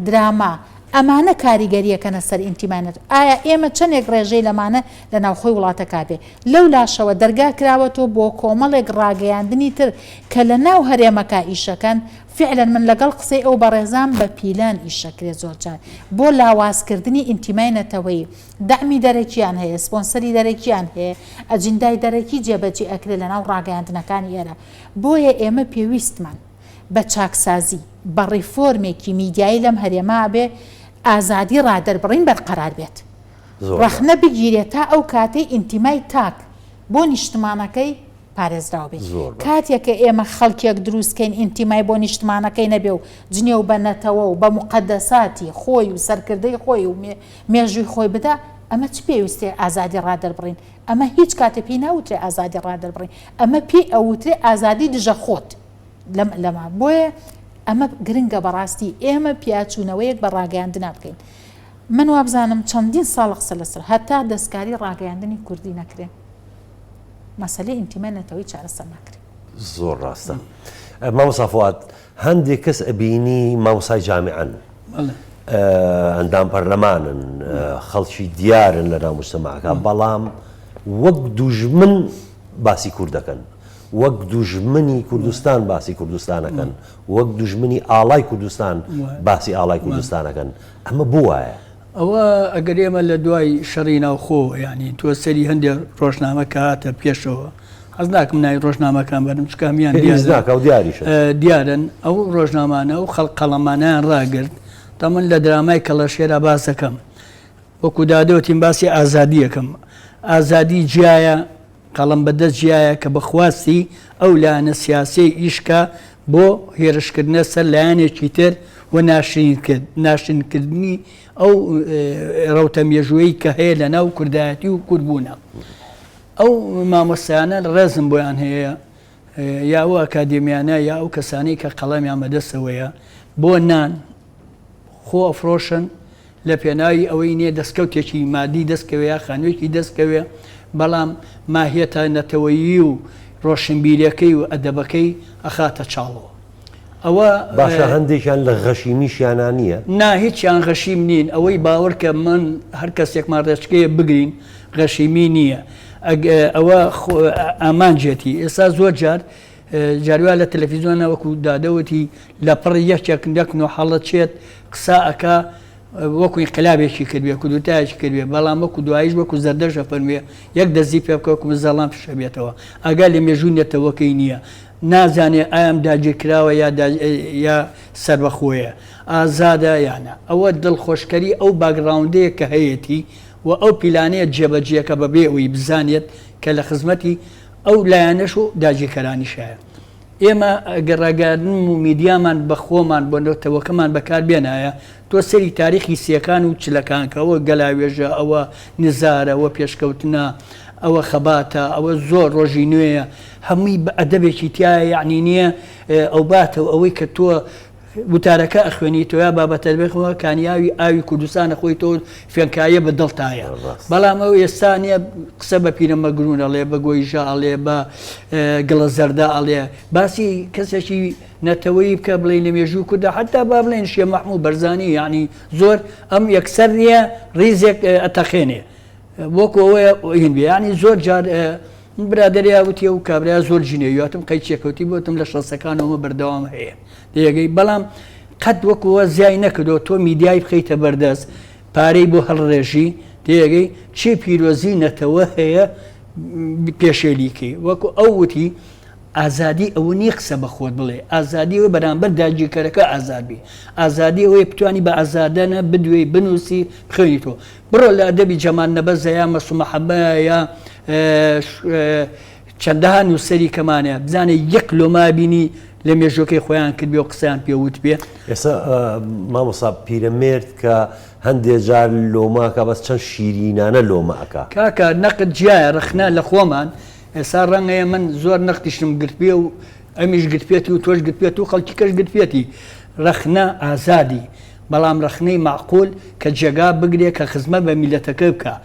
C: دراما، ئەمانە کاریگەریەکەنە سەر ئینتیمای نەتەوە، ئایا ئێمە چەنێک ڕێژەی لەمانە لە ناوخۆی وڵاتەکا بێ؟ لەو لاشەوە دەرگا کراوەتەوە بۆ کۆمەڵێک ڕاگەیاندنی تر کە لە ناو هەرێمەکا ئیشەکەن، فیعلەن من لەگەڵ قسەی ئەو بەڕێزام بە پیلان ئیشەکرێ زۆرجار بۆ لاوازکردنی ئینتیمای نەتەوەیی، دەعمی دەرەکیان هەیە، سپۆنسەری دەرەکیان هەیە، ئەجیندای دەرەکی جێبەجێ ئەکرێ لەناو ڕاگەیاندنەکانی ئێرە، بۆیە ئێمە پێویستمان. بە چاکسازی، بە ڕیفۆرمێکی میدیایی لەم هەرێمە ئەبێ ئازادی ڕادەربڕین بەرقەرار بێت. ڕەخنە بگیرێت تا ئەو کاتەی ئینتیمای تاک بۆ نیشتمانەکەی پارێزراو بێت. کاتێک کە ئێمە خەڵکێک دروست کەین ئینتیمای بۆ نیشتمانەکەی نەبێ و جنێو بە نەتەوە و بە موقەدەساتی خۆی و سەرکردەی خۆی و مێژووی خۆی بدا، ئەمە چ پێویستێ ئازادی ڕادەربڕین؟ ئەمە هیچ کاتێ پێی ناوترێ ئازادی ڕادەربڕین، ئەمە پێی ئەوترێ ئازادی دژە خۆت لەم لەمە. بۆیە ئەمە گرنگە بەڕاستی ئێمە پیاچوونەوەیەک بە ڕاگەیاندنا بکەین. من وابزانم چەندین ساڵە قسە لەسەر هەتا دەستکاری ڕاگەیاندنی کوردی نەکرێ مەسەلەی ئینتیمای نەتەوەیی چارەسەر ناکرێ.
A: زۆر ڕاستە مامۆستا فواد هەندێک کەس ئەبینی مامۆستای جامیعەن ئەندام پەرلەمانن خەڵکی دیارن لە ناو مجتەماعەکە بەڵام وەک دوژمن باسی کورد دەکەن وەک دوژمنی کوردستان باسی کوردستانەکەن وەک دوژمنی ئاڵای کوردستان باسی ئاڵای کوردستانەکەن ئەمە بۆ وایە؟
B: ئەوە ئەگەر ئێمە لە دوای شەڕی ناوخۆ یانی تۆ سەری هەندێ ڕۆژنامە کە هاتە پێشەوە حەز ناکەم ناوی ڕۆژنامەکان بەرم چونکە هەموویان
A: پێویست ناکا و دیاریشن.
B: دیارن ئەو ڕۆژنامانە و خەڵک قەڵەمانیان ڕاگرت تا من لە درامای کەڵەشێرا باس دەکەم وەکو دادەوتیم باسی ئازادیەکەم ئازادی جیایە قەڵەم بەدەست جیایە کە بە خواستی ئەو لایەنە سیاسیەی ئیش کا بۆ هێرشکردنە سەر لایەنێکی تر و ناشرینکردنی ئەو ڕەوتە مێژوویەی کە هەیە لە ناو کوردایەتی و کوردبوونە. ئەو مامۆستایانە ڕێزم بۆیان هەیە یا ئەو ئەکادێمیانە یا ئەو کەسانەی کە قەڵەمیان بەدەستەوەیە بۆ نان خۆ ئەفرۆشن لە پێناوی ئەوەی نیە دەستکەوتێکی مادی دەست کەوێ یا خانوێکی دەست کەوێ بەڵام ماهیەتە نەتەوەیی و ڕۆشنبیرەکەی و ئەدەبەکەی ئەخاتە چاڵەوە ئەوە
A: باشە هەندێکیان لە غەشیمیشیانا نییە؟
B: نا هیچیان غەشیم نین ئەوەی باوەرکە من هەر کەسێکمان ڕێچکەیە بگرین غەشیمی نییە ئەوە ئامانجێتی ئێستا زۆر جار جاروایە لە تەلەفیزیۆنە وەکو دادە وتی لە پڕ یەکێک نەک نۆحەڵەچێت قسە ئەکا وەکو ئینقلابێکی کردبێ کودوتایەکی کردبێ بەڵام وەکو دواییش وەکو زەردەشت ئەفەرموێ یەک دەستی پێ بکە وەکو مزەڵان فشە بێتەوە ئاگای لە مێژووی نەتەوەکەی نییە نازانێ ئایا داگیرکراوە یا یا سەربەخۆیە ئازادە یا نا ئەوە دڵخۆشکەری ئەو باگڕاوندەیە کە هەیەتی و ئەو پیلانەیە جێبەجێکە بەبێ ئەوەی بزانێت کە لە خزمەتی ئەو لایەنەش و داگیرکەرانیشایە. ئێمە گەر ڕاگەیاندن و میدیامان بە خۆمان بۆ نەتەوەکەمان بەکار بێنایە، تۆ سەیری تاریخی سیەکان و چلەکان کە ئەوە گەلاوێژە، ئەوە نزارە، ئەوە پێشکەوتنە، ئەوە خەباتە، ئەوە زۆر ڕۆژی نوێیە، هەمووی بە ئەدەبێکی تیایە یەعنی نییە ئەوباتەوە ئەوەی کە تۆ. وتارەکە ئەخوێنیتەوە یا بابەتە بخوە کانیاوی ئاوی کوردستان ئەخۆی تۆ فێنکاییە بە دڵتایە بەڵام ئەو ئێستا نییە قسە بە پیرەمەگرون ئەڵێ بە گۆیژە ئەڵێ بە گڵە زەردە ئەڵێ باسی کەسێکی نەتەوەیی بکە بڵێ لە مێژوو کوردە حتا با بڵێن شێ مەحموو بەرزانی یعنی زۆر ئەم یەکسەر نییە ڕیزێک ئەتەخێنێ وەکو ئەوەیە هین بێ یعنی زۆر جار برادەریا وتی ئەو کابرا زۆر جنێوی وتم قەی چێکەوتی بۆتم لە شەستەکانەوە بەردەوام هەیە دەیەگەی بەڵام قەت وەکووە زیای نەکردەوە تۆ میدیای بخەیتە بەردەست پارەی بۆ هەڵڕێژی تێگەی چی پیرۆزی نەتەوە هەیە پێشێلیکەی وەکو ئەو وتی ئازادی ئەوە نییە قسە بە خۆت بڵێ ئازادی ئەوە بەرامبەر داگیرکەرەکە ئازاد بی ئازادی ئەوەیە بتانی بە ئازادانە بدوێی بنووسی بخوێنیتەوە بڕۆ لە ئەدەبی جەمال نەبەزە یا مەسوم محەممە یا چەندەها نووسەری کەمانە بزانێ یەک لۆما بینی لە مێژوەکەی خۆیان کردبێ و قسەیان پێ وتبێ.
A: ئێستا مامۆستا پیرەمێرد کە هەندێ جار لۆمە ئەکا بەس چەند شیرینانە لۆمە ئەکا.
B: کاکە نەقد جیایە ڕەخنە لە خۆمان ئێستا ڕەنگەیە من زۆر نەقدیشم گرتبێ و ئەمیش گرتبێتی و تۆش گرتبێت و خەڵکی کەش گرتبێتی ڕەخنە ئازادی بەڵام ڕەخنەی مەعقول کە جێگا بگرێ کە خزمەت بە میلەتەکە بکا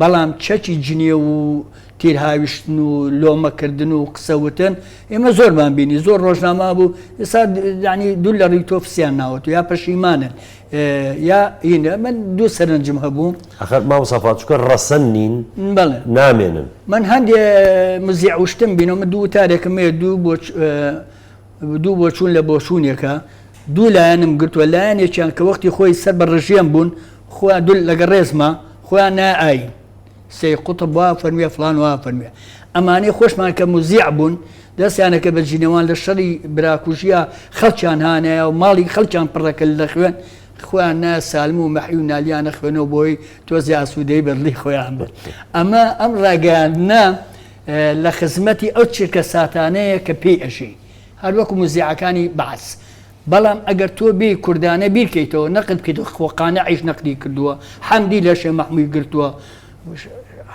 B: بەڵام چەکی جنێو و تیر هاویشتن و لۆمە کردن و قسە وتن ئێمە زۆرمان بینی زۆر ڕۆژنامە بوو ئێستا یعنی دوور لە ڕووی تۆ فسیان ناوەتەوە یا پەشیمانن یا هینە من دوو سەرنجم هەبوو.
A: ئەخەر مامۆستا فواد چونکە ڕەسەن نین
B: بەڵێ
A: نامێنن.
B: من هەندێ مزیع وشتم بینەوە من دوو وتارێکم هەیە دوو بۆ دوو بۆچوون لە بۆچوونێکە دوو لایەنم گرتووە لایەنێکیان کە وەختی خۆی سەر بە ڕژێم بوون خۆیان دوو لەگە ڕێزما خۆیان نایە ئاین سەی قوتب وا فەرمیە فلان وا فەرمیە ئەمانەی خۆشمان کە موزیع بوون دەستیانەکە بە جینەوان لە شەڕی براکوژیە خەڵکیان هانایە و ماڵی خەڵکیان پڕەکرد لە خوێن خۆیان نایە سالم و مەحی و نالیانە خوێنەوە بۆی تۆزی ئاسوودەی بەدڵی خۆیان بێت ئەمە ئەم ڕاگەیاندنە لە خزمەتی ئەو چرکە ساتانەیە کە پێی ئەژی هەر وەکو موزیعەکانی بەعس بەڵام ئەگەر تۆ بێی کوردانە بیرکەیتەوە نەقد بکەیتەوە خۆ قانعیش نەقدی کردووە حەمدی لە شێ مەحمووی گرتووە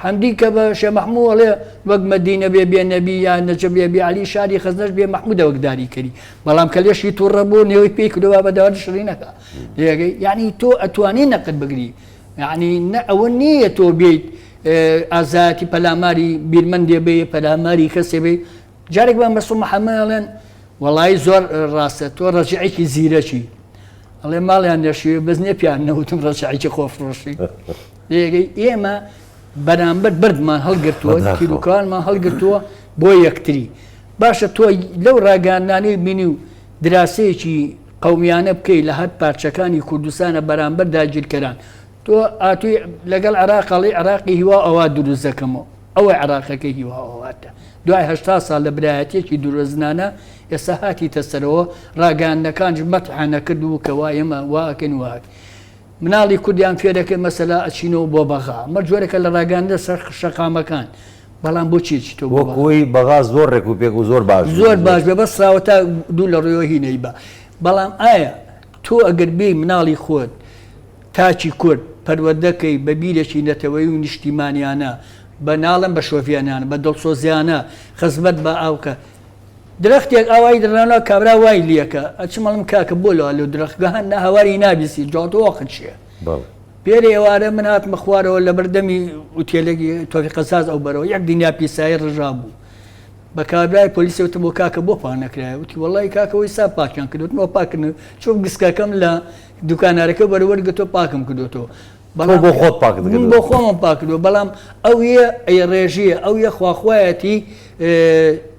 B: حەمدی کە بە شێ مەحموو ئەڵێ وەک مەدینە بێ بێ نەبی یا نەجەف بێ بێ عەلی شاری خەزنەش بێ مەحموودە وەک داری کەری بەڵام کە لێشی تووڕە بوو نێوی پێی کردووە بە داوای شڕی نەکا لێگەی یعنی تۆ ئەتوانی نەقد بگری یعنی نە ئەوە نییە تۆ بێیت ئازایەتی پەلاماری بیرمەندێ بێ پەلاماری کەسێ بێ جارێک بە مەسوم محەممەد ئەڵێن وەڵایی زۆر ڕاستە تۆ ڕەجعێکی زیرەکی ئەڵێ ماڵیان نەشیوێ بەس نیە پیان نەوتم ڕەجعێکی خۆفرۆشی لێگەی ئێمە بەرامبەر بردمان هەڵگرتووە تیروکانمان هەڵگرتووە بۆ یەکتری باشە تۆ لەو ڕاگەاندانەی بینی و دراسەیەکی قومیانە بکەی لە هەر پارچەکانی کوردستانە بەرامبەر داگیرکەران تۆ ئاتوی لەگەڵ عێراق ئەڵێی عێراقی هیوا ئەوا دروست دەکەمەوە ئەوە عێراقەکەی هیوا ئەواتە دوای هەشتا ساڵ لە برایەتیەکی درۆزنانە ئێستا هاتیتە سەرەوە ڕاگەیاندنەکانش مەتحیان نەکرد و کە وا ئێمە وا ئەکەین وا مناڵی کوردیان فێرەکەی مەسەلا ئەچینەوە بۆ بەغا مە جۆرەکە لە ڕاگەیاندنە سەر شەقامەکان بەڵام بۆ چی چیتەوە بۆ بەغا؟
A: وەکوی بەغا زۆر ڕێک و پێک و زۆر باش بوو.
B: زۆر باش بێ بەس ساوە تا دوو لە ڕوویەوە هینەی بە بەڵام ئایا تۆ ئەگەر بێی مناڵی خۆت تاکی کورد پەروەردە کەی بە بیرێکی نەتەوەیی و نیشتیمانیانە، بە ناڵێم بە شۆڤێنیانە، بە دڵسۆزیانە خزمەت بە ئاو کە. درەختێک ئاوایی دڕناوە کابرا وای لێکە، ئەچم ئەڵێم کاکە بۆ لەوە لەو درەختگە هەن نا هەواری نابیستی جا تۆ وەقت چییە؟
A: بەڵێ.
B: پێرێ ئێوارە من هاتمە خوارەوە لەبەر دەمی ئوتێلێکی تۆفیق قەزاز ئەو بەرەوە یەک دنیا پیسایی ڕژابوو. بە کابرای پۆلیسی وتم بۆ کاکە بۆ پاک نەکرایە؟ وتی وەڵی کاکە وەی سا پاکیان کردووە. وتم ئەوە پاک کردن چۆن گسکەکەم لە دوکانارەکە بەرەوەر گرتووە پاکم کردووەتەوە.
A: بەڵام بۆ خۆت پاکت
B: من بۆ خۆمم پاک کردووە بەڵام ئەو یە ئەیڕێژیە ئەو یە خواخوایەتی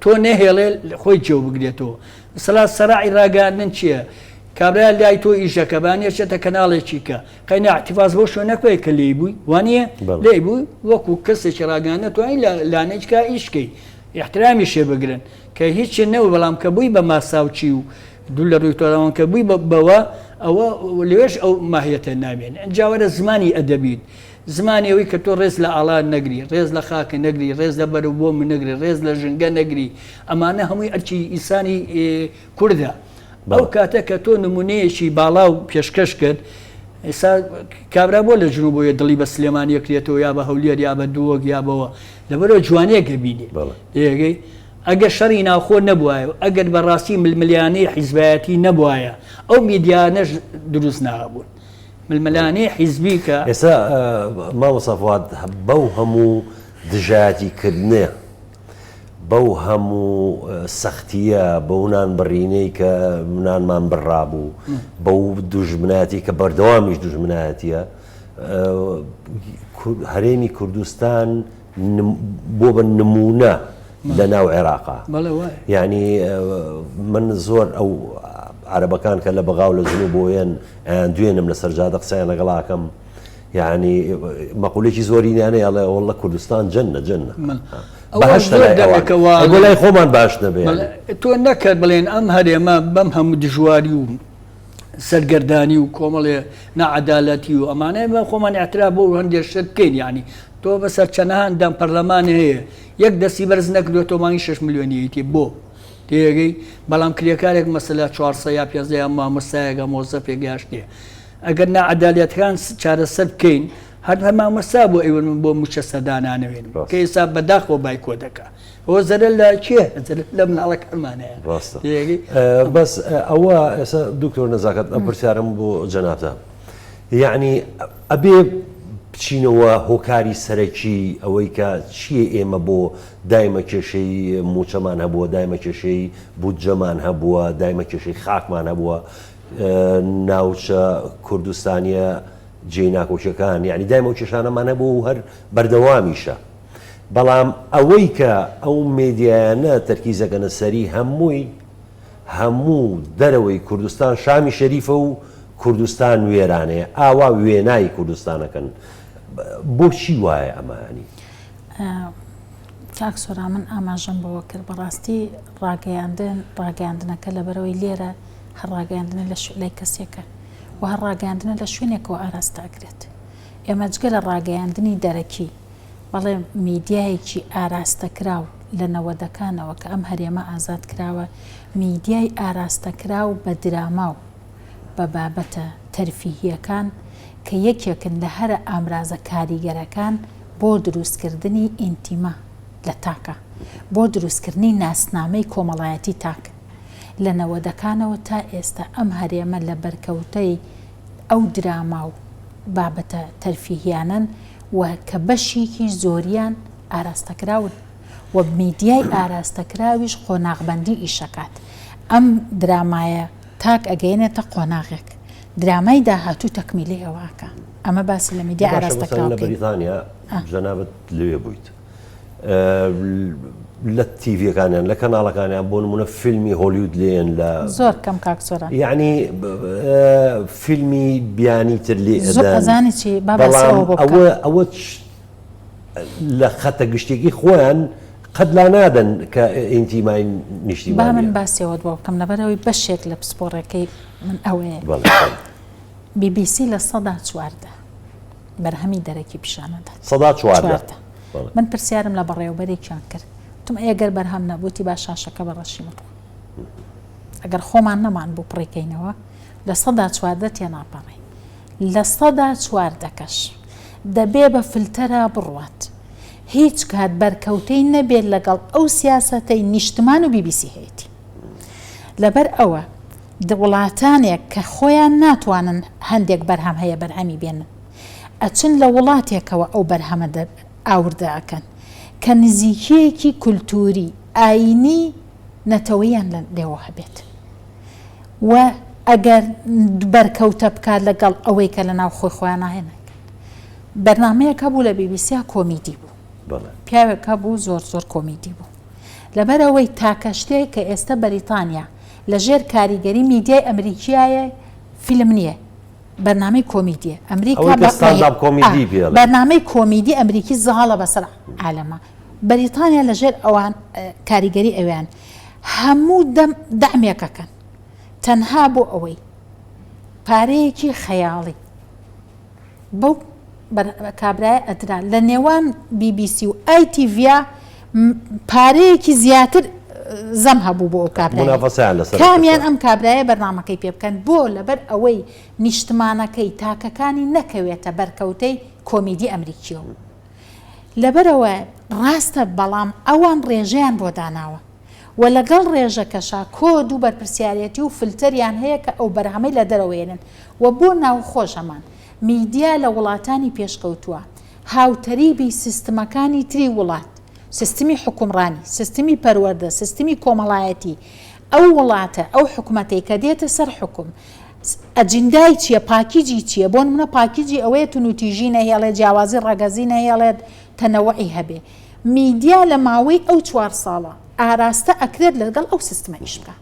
B: تۆ نەهێڵێ خۆی جێو بگرێتەوە. سەلا سەراعی ڕاگەیاندن چییە؟ کابرا لای تۆ ئیشەکە بانیە چێتە کەناڵێکی کە قەینا احتفاظ بەو شوێنە بکەی کە لێی بووی وانییە؟ لێی بووی وەکو کەسێکی ڕاگەیاندن توانی لە لانێکا ئیش کەی احترامی شێ بگرن کە هیچ نەبوو بەڵام کە بووی بە ماساوچی و دوو لە ڕووی تۆراوان کە بووی بەوە ئەوە لەوێش ئەو ماهیەتە نامێنێ ئینجا وەرە زمانی ئەدەبیت زمانی ئەوەی کە تۆ ڕێز لە ئاڵا نەگری ڕێز لە خاکە نەگری ڕێز لە بەروبووم نەگری ڕێز لە ژینگە نەگری ئەمانە هەمووی ئەرکی ئینسانی کوردە ئەو کاتە کە تۆ نمونەیەکی باڵا و پێشکەش کرد ئێستا کابرا بۆ لە جنوبەوە دڵی بە سلێمانی ئەکرێتەوە یا بە هەولێر یا بە دووەک یا بەوە لەبەرەوە جوانیەک ئەبینێ لێگەی. ئەگەر شەڕی ناوخۆ نەبوایە و ئەگەر بە ڕاستی ململانێی حیزبایەتی نەبوایە ئەو میدیانەش دروست نەئەبوون. ململانێی حیزبی کە.
A: ئێستا مامۆستا فواد بەو هەموو دژایەتی کردنە، بەو هەموو سەختییە، بەو نان بڕینەی کە نانمان بڕابوو، بەو دوژمنایەتی کە بەردەوامیش دوژمنایەتییە، هەرێمی کوردستان بۆ بە نموونە لە ناو عێراقا. یانی من زۆر ئەو عەرەبەکان کە لە بەغا و لە جنوبەوە یەن ئەیان دوێنم لەسەر جادە قسەیان لەگەڵ ئەکەم یعنی مەقولێکی زۆرینیانەیە ئەڵێ واللە کوردستان جەنە جەنە بەهەشتە لای ئەوان ئەی بۆ لای خۆمان بەهەشت نەبێ یعنی.
B: تۆ نەکەت بڵێن ئەم هەرێمە بەم هەموو دژواری و سەرگەردانی و کۆمەڵێ ناعەدالەتی و ئەمانە ئێمە خۆمان ئیعتراف بۆ هەندێک شت بکەین یعنی تۆ بەسەر چەنەها ئەندام پەرلەمان هەیە یەک دەستی بەرز نەکردوێتەوە مانگی 6 ملیۆنیەتی بۆ تێگەی بەڵام کرێکارێک مەسەلا 400 یا 500 یا مامۆستایەک یا مۆزەفێک یا شتێ ئەگەر ناعەدالەتەکان چارەسەر بکەین هەر هەر مامۆستا بۆ ئەیون من بۆ موچە سەردانانەوێنم کە ئێستا بەداخەوە بایکۆ دەکا ئەوە زەرەر لە کێ زەرەر لە مناڵەکانمانەیە
A: ڕاستە بەس ئەوە ئێستا دکتۆر نەزاکەت ئەم پرسیارم بۆ جەنابتە یعنی ئەبێ بچینەوە هۆکاری سەرەکی ئەوەی کە چییە ئێمە بۆ دایمە کێشەی موچەمان هەبووە دایمە کێشەی بودجەمان هەبووە دایمە کێشەی خاکمان هەبووە ناوچە کوردستانیە جێی ناکۆکیەکان یعنی دایمە ئەو کێشانەمان هەبوو و هەر بەردەوامیشە بەڵام ئەوەی کە ئەو مێدیایانە تەرکیزەکەنە سەری هەمووی هەموو دەرەوەی کوردستان شامی شەریفە و کوردستان وێرانەیە ئاوا وێنای کوردستانەکەن بۆچی وایە ئەمانی؟
C: کاک سۆران من ئاماژەم بەوە کرد بەڕاستی ڕاگەیاندن ڕاگەیاندنەکە لەبەرەوەی لێرە هەر ڕاگەیاندنە لە لای کەسێکە و هەر ڕاگەیاندنە لە شوێنێکەوە ئاراستە ئەکرێت ئێمە جگە لە ڕاگەیاندنی دەرەکی بەڵێ میدیایەکی ئاراستەکراو لە نەوەدەکانەوە کە ئەم هەرێمە ئازاد کراوە میدیای ئاراستەکراو بە دراما و بە بابەتە تەرفیهیەکان کە یەکێکن لە هەرە ئامرازە کاریگەرەکان بۆ دروستکردنی ئینتیما لە تاکا، بۆ دروستکردنی ناسنامەی کۆمەڵایەتی تاک. لە نەوەدەکانەوە تا ئێستا ئەم هەرێمە لە بەرکەوتەی ئەو دراما و بابەتە تەرفیهیانەن و کە بەشێکی زۆریان ئاراستەکراون و میدیای ئاراستەکراویش قۆناغبەندی ئیشەکات ئەم درامایە تاک ئەگەیەنێتە قۆناغێک درامای داهاتوو تەکمیلەی ئەوە ئەکا ئەمە باسی لە میدیای
A: باشە
C: ئاراستەکراو
A: مەسەلەن لە
C: بکەین.
A: بەریتانیا جەنابت لەوێ بوویت لە تیڤیەکانیان لە کەناڵەکانیان بۆ نمونە فیلمی هۆلیود لێن لە
C: زۆر کەم کاک سۆران
A: یعنی فیلمی بیانی تر لێ
C: زۆر
A: ئەدەن
C: ئەزانی چی با باسی
A: بەڵام
C: ئەوە بۆ بکەم
A: ئەوە ئەوە لە خەتە گشتێکی خۆیان قەت لا نادەن کە ئینتیمای
C: با من
A: نیشتیمانیە
C: باسی ئەوەت بۆ بکەم لەبەرئەوەی بەشێک لە پسپۆڕەکەی من ئەوەیە
A: بەڵێ بەڵێ.
C: بی بی سی 14% بەرهەمی دەرەکی پیشان ئەدات.
A: 14%.
C: 14. من پرسیارم لە بەڕێوەبەرێکیان کرد وتم ئەی ئەگەر بەرهەم نەبوو وتی با شاشەکە بە ڕەشی بڕوا ئەگەر خۆمان نەمان بوو پڕیکەینەوە 14% تێناپەڕێ 14% کەش دەبێ بە فلتەرا بڕوات هیچ کات بەرکەوتەی نەبێت لەگەڵ ئەو سیاسەتەی نیشتمان و بیبیسی هەیەتی لەبەر ئەوە وڵاتانێک کە خۆیان ناتوانن هەندێک بەرهەم هەیە بەرهەمی بێنن ئەچن لە وڵاتێکەوە ئەو بەرهەمە ئاوردە ئەکەن کە نزیکیەکی کولتوری ئاینی نەتەوەیان لێوە هەبێت و ئەگەر بەرکەوتە بکات لەگەڵ ئەوەی کە لە ناو خۆی خۆیان هەیە نایکەن بەرنامەیەک هەبوو لە بی بی سیا کۆمیدی بوو پیاوێک هەبوو زۆر زۆر کۆمیدی بوو لەبەرئەوەی تاکە شتێک کە ئێستە بەریتانیا لە ژێر کاریگەری میدیای ئەمریکیایە فیلم نییە بەرنامەی کۆمیدیە ئەمریکا
A: ئەوەی کە stand-up comedy پێ ئەڵێن.
C: بەرنامەی کۆمیدی ئەمریکی زاڵە بەسەر عالەما بەریتانیا لە ژێر ئەوان کاریگەری ئەویان هەموو دەم دەعمێکەکەن تەنها بۆ ئەوەی پارەیەکی خەیاڵی بەو کابرایە ئەدرا لە نێوان بی بی سی و ئای تی ڤیا پارەیەکی زیاتر زەم هەبوو بۆ ئەو کابرایە
A: منافەسەیان لەسەر
C: کامیان ئەم کابرایە بەرنامەکەی پێ بکەن بۆ لەبەر ئەوەی نیشتمانەکەی تاکەکانی نەکەوێتە بەرکەوتەی کۆمیدی ئەمریکیەوە لەبەرەوە ڕاستە بەڵام ئەوان ڕێژەیان بۆ داناوە. و لەگەڵ ڕێژەکەشا کۆد و بەرپرسیارێتی و فلتەریان هەیە کە ئەو بەرهەمەی لە دەرەوە ێنن و بۆ ناوخۆش هەمان میدیا لە وڵاتانی پێشکەوتووە هاوتەریبی سیستمەکانی تری وڵات سیستمی حوکمڕانی، سیستمی پەروەردە، سیستمی کۆمەڵایەتی ئەو وڵاتە، ئەو حکومەتەی کە دێتە سەر حوکم، ئەجندای چییە، پاکیجی چییە، بۆ نمونە پاکیجی ئەوەیە تونوتیژی نەهێڵێت، جیاوازی ڕەگەزی نەهێڵێت، تەنەوعی هەبێ. میدیا لە ماوەی ئەو چوار ساڵە ئاراستە ئەکرێت لەگەڵ ئەو سیستمە ئیش بکا.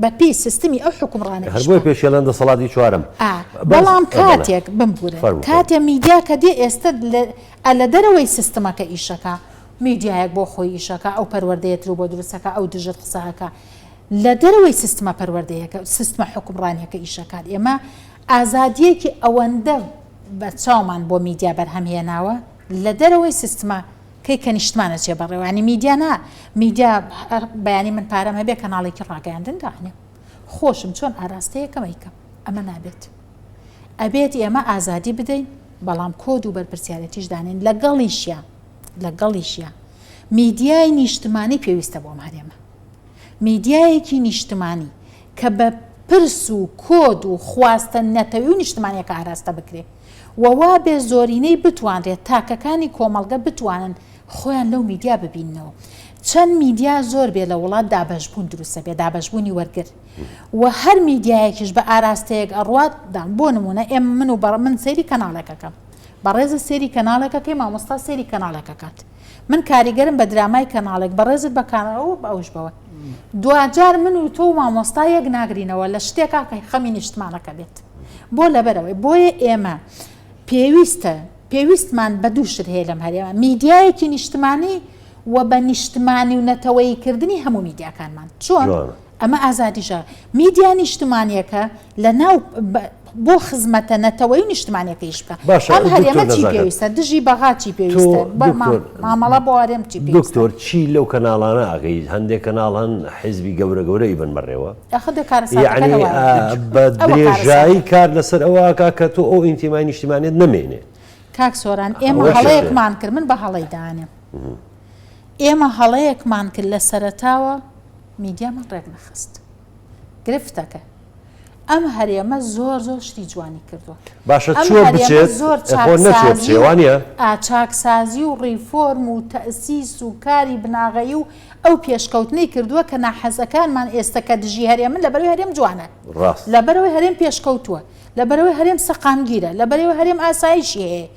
C: بە پێی سیستمی ئەو حوکمڕانە ئیش
A: هەر بۆیە
C: بکا.
A: پێشی ئەڵێن دەسەڵاتی چوارەم.
C: ئا،
A: بەس
C: بەڵام
A: بەڵێ.
C: کاتێک، بمبورن،
A: فەرموو فەرموو.
C: کاتێ میدیا کە دێ ئێستە لە ئە لە دەرەوەی سیستمەکە ئیشەکا، میدیایەک بۆ خۆی ئیشەکا، ئەو پەروەردەیەتر و بۆ دروستەکا، ئەو دژت قسە ئەکا. لە دەرەوەی سیستمە پەروەردەیەکە، سیستمە حوکمڕانیەکە ئیشەکات. ئێمە ئازادیەکی ئەوەندە بەرچاومان بۆ میدیا بەرهەم هێناوە، لە دەرەوەی سیستمە کەی کە نیشتمان ئەچێ بەڕێوە یانی میدیا نا میدیا هەر بەیانی من پارەم هەبێ کەناڵێکی ڕاگەیاندن دانێم خۆشم چۆن ئاراستەیەکەم ئەیکەم ئەمە نابێت ئەبێت ئێمە ئازادی بدەین بەڵام کۆد و بەرپرسیارەتیش دانێن لەگەڵیشیا لەگەڵیشیا میدیای نیشتمانی پێویستە بۆم هەرێمە میدیایەکی نیشتمانی کە بە پرس و کۆد و خواستە نەتەوی و نیشتمانیەکە ئاراستە بکرێ و وابێ زۆرینەی بتوانرێت تاکەکانی کۆمەڵگە بتوانن خۆیان لەو میدیا ببیننەوە. چەند میدیا زۆر بێ لە وڵات دابەشبوون دروست ئەبێ، دابەشبوونی وەرگر و هەر میدیایەکیش بە ئاراستەیەک ئەڕوات دان بۆ نموونە ئێمە من و بەڕ من سەیری کەناڵێک ئەکەم بەڕێزت سەیری کەناڵێک ئەکەی مامۆستا سەیری کەناڵێک ئەکات من کاریگەرم بە درامای کەناڵێک بەڕێزت بە کاناڵ و ئەوش بەوە دواجار من و تۆ و مامۆستا یەک ناگرینەوە لە شتێکا کە خەمی نیشتمانەکە بێت. بۆ لەبەرئەوەی بۆیە ئێمە پێویستە پێویستمان بە دوو شت هەیە لەم هەرێمە میدیایەکی نیشتمانی و بە نیشتمانی و نەتەوەیی کردنی هەموو میدیاکانمان چۆن ئەمە ئازادیشە میدیا نیشتمانیەکە لە ناو بۆ خزمەتە نەتەوەی و نیشتمانیەکە ئیش بکە
A: باشە
C: ئەم هەرێمە
A: دکتۆر
C: چی
A: نەزاکەت
C: پێویستە دژی بەغا چی
A: تۆ
C: پێویستە بە
A: دکتۆر
C: مامەڵە بۆ هەرێم چی پێویستە
A: دکتۆر چی لەو کەناڵانە ئەکەی هەندێک کەناڵ هەن حیزبی گەورە گەورە ئیبەن بەڕێوە
C: ئاخر دە کارەساتەکە
A: یەعنی
C: لەوایە.
A: بە
C: ئەوە
A: درێژایی
C: کارەساتە.
A: کار لەسەر ئەوە ئەکا کە تۆ ئەو ئینتیمای نیشتیمانیەت نەمێنێ.
C: کاک سۆران ئێمە
A: ئەوە شتێ.
C: هەڵەیەکمان کرد من بە هەڵەی دانێم ئێمە هەڵەیەکمان کرد لە سەرەتاوە میدیامان ڕێک نەخست گرفتەکە ئەم هەرێمە زۆر زۆر شتی جوانی کردووە.
A: باشە
C: ئەم
A: چوە
C: هەرێمە
A: بچێت
C: زۆر
A: خۆ نەچوە
C: چاکسازی
A: بچێ
C: و
A: وانیە؟
C: ئا چاکسازی و ڕیفۆرم و تەئسیس و کاری بناغەیی و ئەو پێشکەوتنەی کردووە کە ناحەزەکانمان ئێستە کە دژی هەرێمن لەبەرەوەی هەرێم جوانە
A: ڕاست.
C: لەبەرەوەی هەرێم پێشکەوتووە لەبەرەوەی هەرێم سەقامگیرە لەبەرەوەی هەرێم ئاسایشی هەیە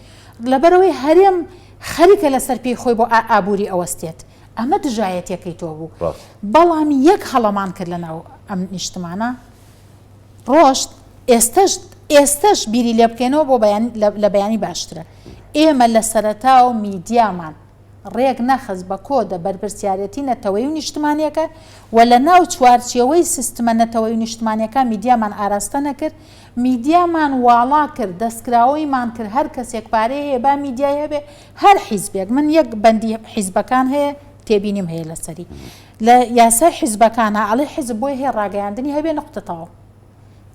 C: لەبەرەوەی هەرێم خەریکە لەسەر پێی خۆی بۆ ئابووری ئەوەستێت ئەمە دژایەتیەکەی تۆ بوو
A: ڕاست.
C: بەڵام یەک هەڵەمان کرد لەناو ئەم نیشتمانە ڕۆشت ئێستەش ئێستەش بیری لێ بکەینەوە بۆ بەیانی لە بەیانی باشترە ئێمە لە سەرەتاوە میدیامان ڕێک نەخست بە کۆدە بەرپرسیارێتی نەتەوەیی و نیشتمانیەکە و لە ناو چوارچێوەی سیستمە نەتەوەیی و نیشتمانیەکە میدیامان ئاراستە نەکرد میدیامان واڵا کرد دەستکراوەیمان کرد هەر کەسێک پارەی هەیە با میدیای هەبێ هەر حیزبێک من یەک بەندی حیزبەکان هەیە تێبینیم هەیە لەسەری لە یاسای حیزبەکانا ئەڵێ حیزب بۆی هەیە ڕاگەیاندنی هەبێ نوقتە تەواو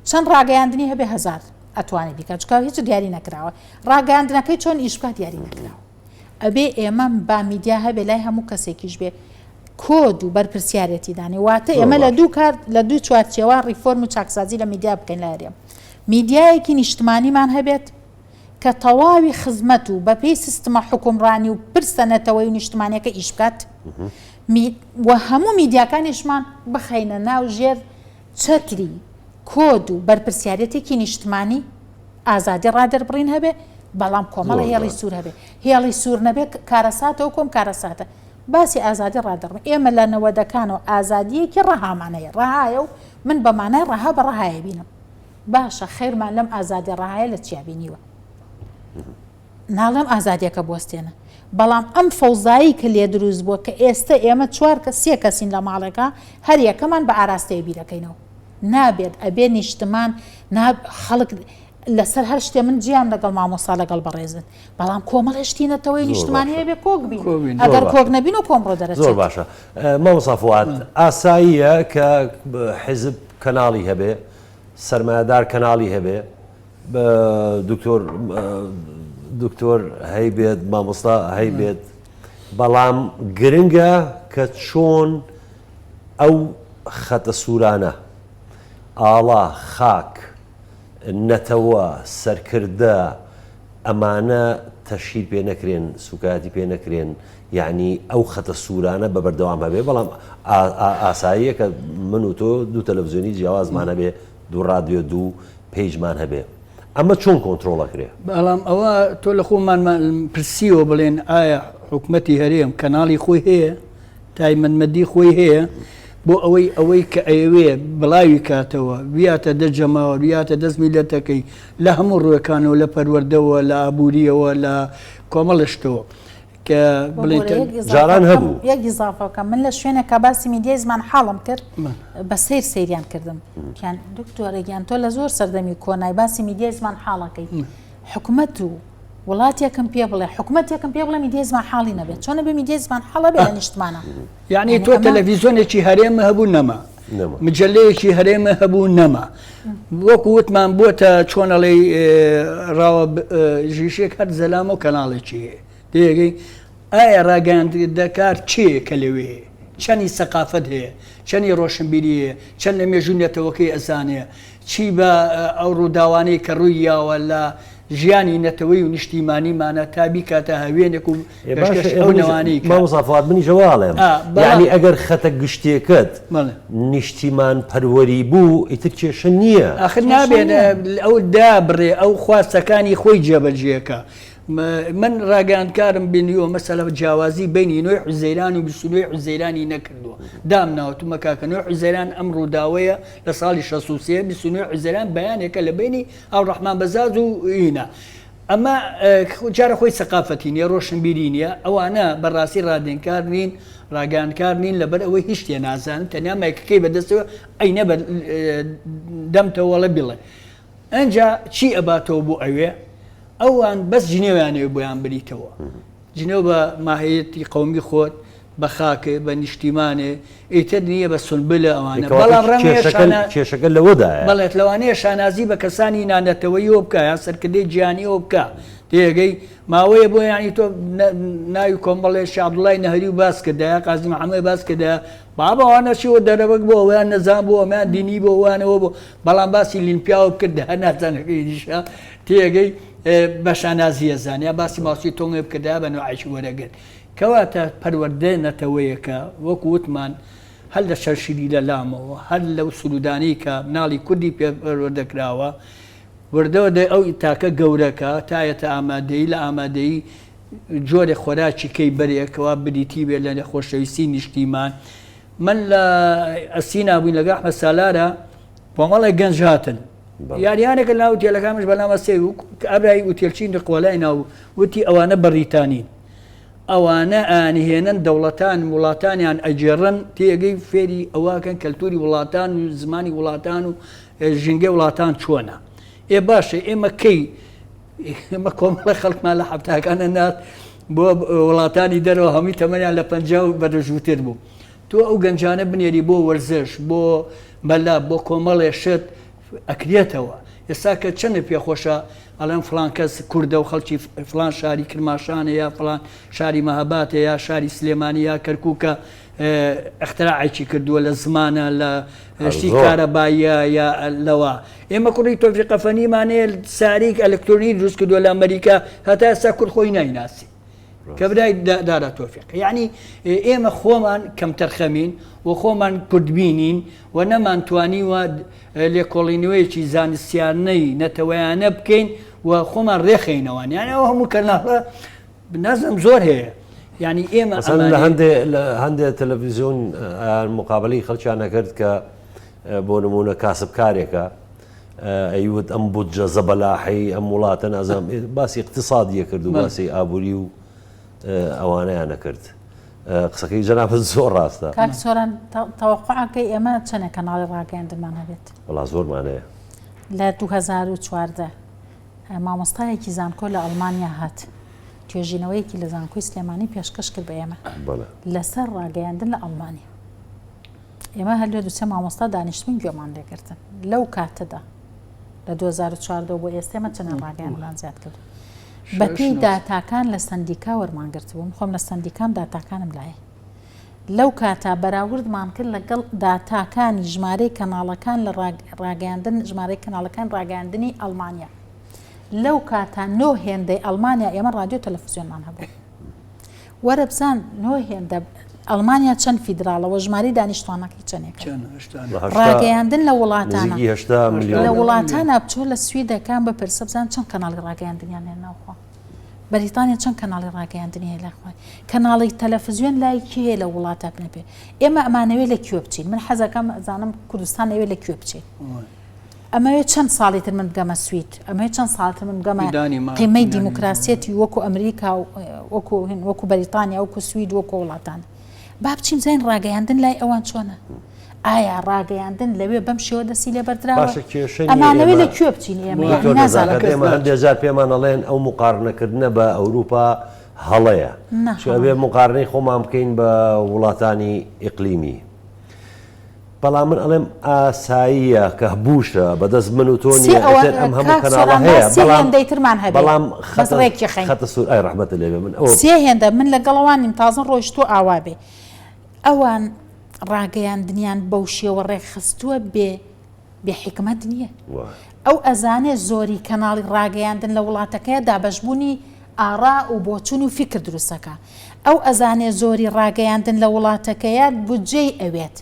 C: چەند ڕاگەیاندنی هەبێ هەزار ئەتوانێ بیکات چونکە هیچ دیاری نەکراوە ڕاگەیاندنەکەی چۆن ئیش بکات دیاری نەکراوە ئەبێ ئێمە با میدیا هەبێ لای هەموو کەسێکیش بێ کۆد و بەرپرسیارەتی دانێ واتە ئێمە لە دوو کار لە دوو چوارچێوە ڕیفۆرم و چاکسازی لە میدیا بکەین لە هەرێم میدیایەکی نیشتمانیمان هەبێت کە تەواوی خزمەت و بەپێی سیستمە حوکمڕانی و پرسە نەتەوەیی و نیشتمانیەکە ئیش بکات و هەموو میدیاکانیشمان بخەینە ناو ژێر چەتری کۆد و بەرپرسیارێتێکی نیشتمانی ئازادی ڕادەربڕین هەبێ بەڵام کۆمەڵە هێڵی سوور هەبێ هێڵی سوور نەبێ کارەساتە و کۆم کارەساتە باسی ئازادی ڕادەڕم ئێمە لە نەوەدەکانەوە ئازادیەکی ڕەهامان هەیە ڕەهایە و من بە مانای ڕەها بە ڕەهایە بینم باشە خێرمان لەم ئازادی ڕەهایە لە چیا بینیوە؟ ناڵێم ئازادیەکە بوەستێنە بەڵام ئەم فەوزایی کە لێ دروست بووە کە ئێستە ئێمە چوار کەس سێ کەسین لە ماڵێکا هەر یەکەمان بە ئاراستەیە بیرەکەینەوە نابێت ئەبێ نیشتمان نا خەڵک لەسەر هەر شتێ من جیام لەگەڵ مامۆستا لەگەڵ بەڕێزت بەڵام کۆمەڵێ شتی نەتەوەی نیشتمانی هەبێ کۆک بین ئەگەر کۆک نەبین و کۆمڕۆ دەرەچێت
A: زۆر باشە مامۆستا فواد ئاساییە کە حیزب کەناڵی هەبێ سەرمایەدار کەناڵی هەبێ دکتۆر دکتۆر هەیبێت مامۆستا هەیبێت بەڵام گرنگە کە چۆن. ئەو خەتە سوورانە، ئاڵا، خاک، نەتەوە، سەرکردە، ئەمانە تەشهیر پێ نەکرێن، سوکایەتی پێ نەکرێن، یەعنی ئەو خەتە سوورانە بە بەردەوام هەبێ، بەڵام ئاساییە کە من و تۆ دوو تەلەفزیۆنی جیاوازمان هەبێ، دوو ڕادیۆ، دوو پەیجمان هەبێ. ئەمە چۆن کۆنترۆڵ ئەکرێ؟
B: بەڵام ئەوە تۆ لە خۆمانمان پرسیوە بڵێن ئایا حکومەتی هەرێم کەناڵی خۆی هەیە؟ تایمەتمەدی خۆی هەیە بۆ ئەوەی ئەوەی کە ئەیەوێ بڵاوی کاتەوە بیاتە دەست جەماوەر بیاتە دەست میلەتەکەی لە هەموو ڕووەکانەوە لە پەروەردەوە لە ئابووریەوە لە کۆمەڵە شتەوە کە بڵێن
A: جاران هەبوو.
C: یەک ئیزافە بکەم من لە شوێنێکا باسی میدیای زمان حاڵم کرد بە سەیر سەیریان کردم کیان دکتۆرە گیان تۆ لە زۆر سەردەمی کۆنای باسی میدیای زمان حاڵەکەی حکومەت و وڵاتێکم پێ بڵێ حکومەتێکم پێ بڵێ میدیای زمان حاڵی نەبێت چۆنە بێ میدیای زمان حاڵە بێ لە نیشتمانە
B: یعنی تۆ تەلەڤیزیۆنێکی هەرێمە هەبوو نەما مجلەیەکی هەرێمە هەبوو نەما وەکو وتمان بووەتە چۆنەڵی ڕاوە ژیشێک هەر زەلامە و کەناڵێکی هەیە تێگەی ئایا ڕاگەیاندەکار کێیە کە لەوێ هەیە؟ چەنی سەقافەت هەیە؟ چەنی ڕۆشنبیری هەیە؟ چەند لە مێژووی نەتەوەکەی ئەزانێ؟ چی بە ئەو ڕووداوانەی کە ڕووی یاوە لە ژیانی نەتەوەی و نیشتیمانیمانە تا بیکاتە هەوێنێک و
A: ئێ باشە
B: پێشکەشی
A: ئێ
B: ئەو
A: منیش
B: نەوانەی کە
A: مامۆستا فواد منیش ئەوە ئەڵێم
B: ئا بەڵام
A: یەعنی ئەگەر خەتە گشتیەکەت
B: بەڵێ.
A: نیشتیمان پەروەری بوو ئیتر کێشە نییە.
B: ئاخر
C: کێشە
B: نابێ
C: نییە.
B: ئەو دابڕێ ئەو خواستەکانی خۆی جێبەجێکا. من ڕاگەیاندکارم بینیوە مەسەلە جیاوازی بینی نۆی حوزەیران و 29 حوزەیرانی نەکردووە دامناوە تومە کاکە نۆی حوزەیران ئەم ڕووداوەیە لە ساڵی 63 29 حوزەیران بەیانێکە لە بینی ئاوڕەحمان بەزاز و ئینا ئەمە جارە خۆی سەقافەتی نییە ڕۆشنبیری نییە ئەوانە بەڕاستی ڕادێنکار نین ڕاگەیاندکار نین لەبەر ئەوەی هیچ شتێ نازانن تەنیا مایکەکەی بەدەستەوە ئەینە بە دەمتەوەڵە بڵێ ئەنجا چی ئەباتەوە بۆ ئەوێ؟ ئەوان بەس جنێویان ئەوێ بۆیان بریتەوە. جنێو بە ماهیەتی قەومی خۆت، بە خاکێ، بە نیشتیمانێ، ئیتر نییە بە سونبلە ئەوانە. بەڵام ڕەنگە شانا
A: کێشەکە لەوەدایە.
B: بەڵێ لەوانەیە شانازی بە کەسانی نانەتەوەییەوە بکا یا سەرکردەی جیهانیەوە بکا. تێگەی؟ ماوەیە بۆ یانی تۆ ناوی کۆمەڵێ شێخ عەبدوڵای نەهری و باس کردایە، قازی محەممەد باس کردایە، بابە ئەوانە چی بۆ دەرەبەگ بۆ ئەویان نەزان بۆ ئەمیان دینی بۆ ئەوانەوە بۆ بەڵام باسی لینپیاوە بکرد هەر نازانەکەی دیشە تێگەی بە شانازیە زان یا باسی ماسی تۆنگێ بکردایە بە نوعێکی وەرەگرت کەواتە پەروەردە نەتەوەیەکە وەکو وتمان هەر لە شەرشیری لە لامەوە هەر لەو سرودانەی کە مناڵی کوردی پێ پەروەردە کراوە وردەوە ئەو تاکە گەورەکە تایەتە ئامادەیی لە ئامادەیی جۆرێ خۆراکی کەی بەرێ کەوا بریتی بێ لە خۆشەویستی نیشتیمان من لە ئەسینا بووین لەگە ئەحمەد سالارە کۆمەڵێک گەنج هاتن یاریانێکە ناو ئوتێلەکانش بەلامە سێ و ئەبرای ئوتێلچی نقۆلای ناو وتی ئەوانە بەڕیتانین ئەوانە ئەیانهێنن دەوڵەتان وڵاتانیان ئەگێڕن تێگەی فێری ئەوەکەن کەلتوری وڵاتان و زمانی وڵاتان و ژینگەی وڵاتان چۆنە ئێ باشە ئێمە کەی ئێمە کۆمەڵە خەڵکمان لە حەفتاکانە نات بۆ وڵاتانی دەرەوە هەمووی تەمەنیان لە پەنجا و بەرەژووتر بوو تۆ ئەو گەنجانە بنێری بۆ وەرزش بۆ مەلا بۆ کۆمەڵێ شت ئەکرێتەوە ئێستا کە چەندە پێخۆشە ئەڵێن فڵان کەس کوردە و خەڵکی فڵان شاری کرماشانە یا فڵان شاری مەهاباتە یا شاری سلێمانی یا کەرکووکە ئەختراعێکی کردووە لە زمانە لە شتی کارەباییە یا لەوە ئێمە کوڕی تۆفیقە فەنیمان هەیە ساریک ئەلکترۆنی دروست کردووە لە ئەمریکا هەتا ئێستا کورد خۆی نایناسی کە برای دارا تۆفیق یعنی ئێمە خۆمان کەمتەرخەمین و خۆمان کوردبینین و نەمانتوانیوە لێکۆڵینەوەیەکی زانستیانەی نەتەوەیانە بکەین و خۆمان ڕێخەینەوەن یعنی ئەو هەموو کەناڵە نازم زۆر هەیە یعنی ئێمە
A: لە هەندێ لە هەندێ تەلەڤیزیۆن مقابلەی خەڵکیان نەکرد کە بۆ نموونە کاسبکارێکە ئەیوت ئەم بودجە زەبەلاحەی ئەم وڵاتە نازانم باسی اقتصادیە کرد و باسی ئابووری و ئەوانەیان نەکرد قسەکەی جەنابت زۆر ڕاستە.
C: کاک سۆران تەوەقوعەکەی ئێمە چەنە کەناڵی ڕاگەیاندنمان هەبێت؟
A: وەڵا زۆرمان هەیە.
C: لە 2014 مامۆستایەکی زانکۆ لە ئەڵمانیا هات توێژینەوەیەکی لە زانکۆی سلێمانی پێشکەش کرد بە ئێمە لەسەر ڕاگەیاندن لە ئەڵمانیا. ئێمە هەر لێ دوسێ مامۆستا دانیشتبووین گوێمان لێگرتن لەو کاتەدا لە 2014 بۆ ئێستا ئێمە چەند ڕاگەیاندمان زیاد کرد بەپێی داتاکان لە سەندیکا وەرمانگرتبوون خۆم لە سەندیکام داتاکانم لایە. لەو کاتە بەراوردمان کرد لەگەڵ داتاکانی ژمارەی کەناڵەکان لە ڕاگەیاندن ژمارەی کەناڵەکان ڕاگەیاندنی ئەڵمانیا لەو کاتە نۆ هێندەی ئەڵمانیا ئێمە ڕادیۆ تەلەفزیۆنمان هەبوو. وەرە بزان نۆ هێندە ئەڵمانیا چەند فیدراڵە وە ژمارەی دانیشتوانەکەی چەندێکە؟ ڕاگەیاندن لە وڵاتانە لە وڵاتانە بچۆ لە سویدەکان بپرسە بزان چەند کەناڵی ڕاگەیاندنیان هەیە ناوخۆ بەریتانیا چەند کەناڵی ڕاگەیاندنی هەیە لای خۆی کەناڵی تەلەفزیۆن لای کێ لە وڵاتە بنەبێ ئێمە ئەمانەوێ لە کوێ بچین من حەزەکەم زانم کوردستان ئەوێ لە کوێ بچێت ئەمەوێ چەند ساڵی تر من بگەمە سوید، ئەمەوێ چەند ساڵی تر من بگەمە قیمەی دیموکراسیەتی وەکو ئەمریکا و وەکو هین وەکو بەریتانیا وەکو سوید وەکو وڵاتان. با بچین بزانین ڕاگەیاندن لای ئەوان چۆنە؟ ئایا ڕاگەیاندن لەوێ بەم شێوە دەستی لێ بەردراوە؟
A: باشە کێشە نییە
C: ئەمانەوێ
A: ئێمە
C: لە کوێ بچین ئێمە یانی
A: دکتۆر
C: نازانم.
A: نەزاکەت ئێمە هەندێ جار پێمان ئەڵێن ئەو موقارنەکردنە بە ئەوروپا هەڵەیە
C: نا
A: چون ئەبێ
C: هەڵە.
A: موقارنەی خۆمان بکەین بە وڵاتانی ئیقلیمی. بەڵام من ئەڵێم ئاساییە کە بووشە بەدەست من و تۆ
C: سێ
A: نییە
C: ئەوە
A: ئیتر ئەم هەموو
C: کاک
A: کەناڵە
C: سۆران با
A: هەیە
C: سێ
A: بەڵام
C: هێندەی ترمان هەبێ
A: بەڵام
C: بەس
A: خەتە
C: ڕێکی خەین.
A: خەتە سوور ئای ڕەحمەتت لێ بێ من ئەوە
C: سێ هێندە من لەگەڵ ئەوان نیم تازە ڕۆیشتووە ئاوا بێ ئەوان ڕاگەیاندنیان بەو شێوە ڕێکخستووە بێ بێ حیکمەت نییە
A: وا.
C: ئەو ئەزانێ زۆری کەناڵی ڕاگەیاندن لە وڵاتەکەیا دابەشبوونی ئاڕا و بۆچوون و فیکر دروستەکا ئەو ئەزانێ زۆری ڕاگەیاندن لە وڵاتەکەیا بودجەی ئەوێت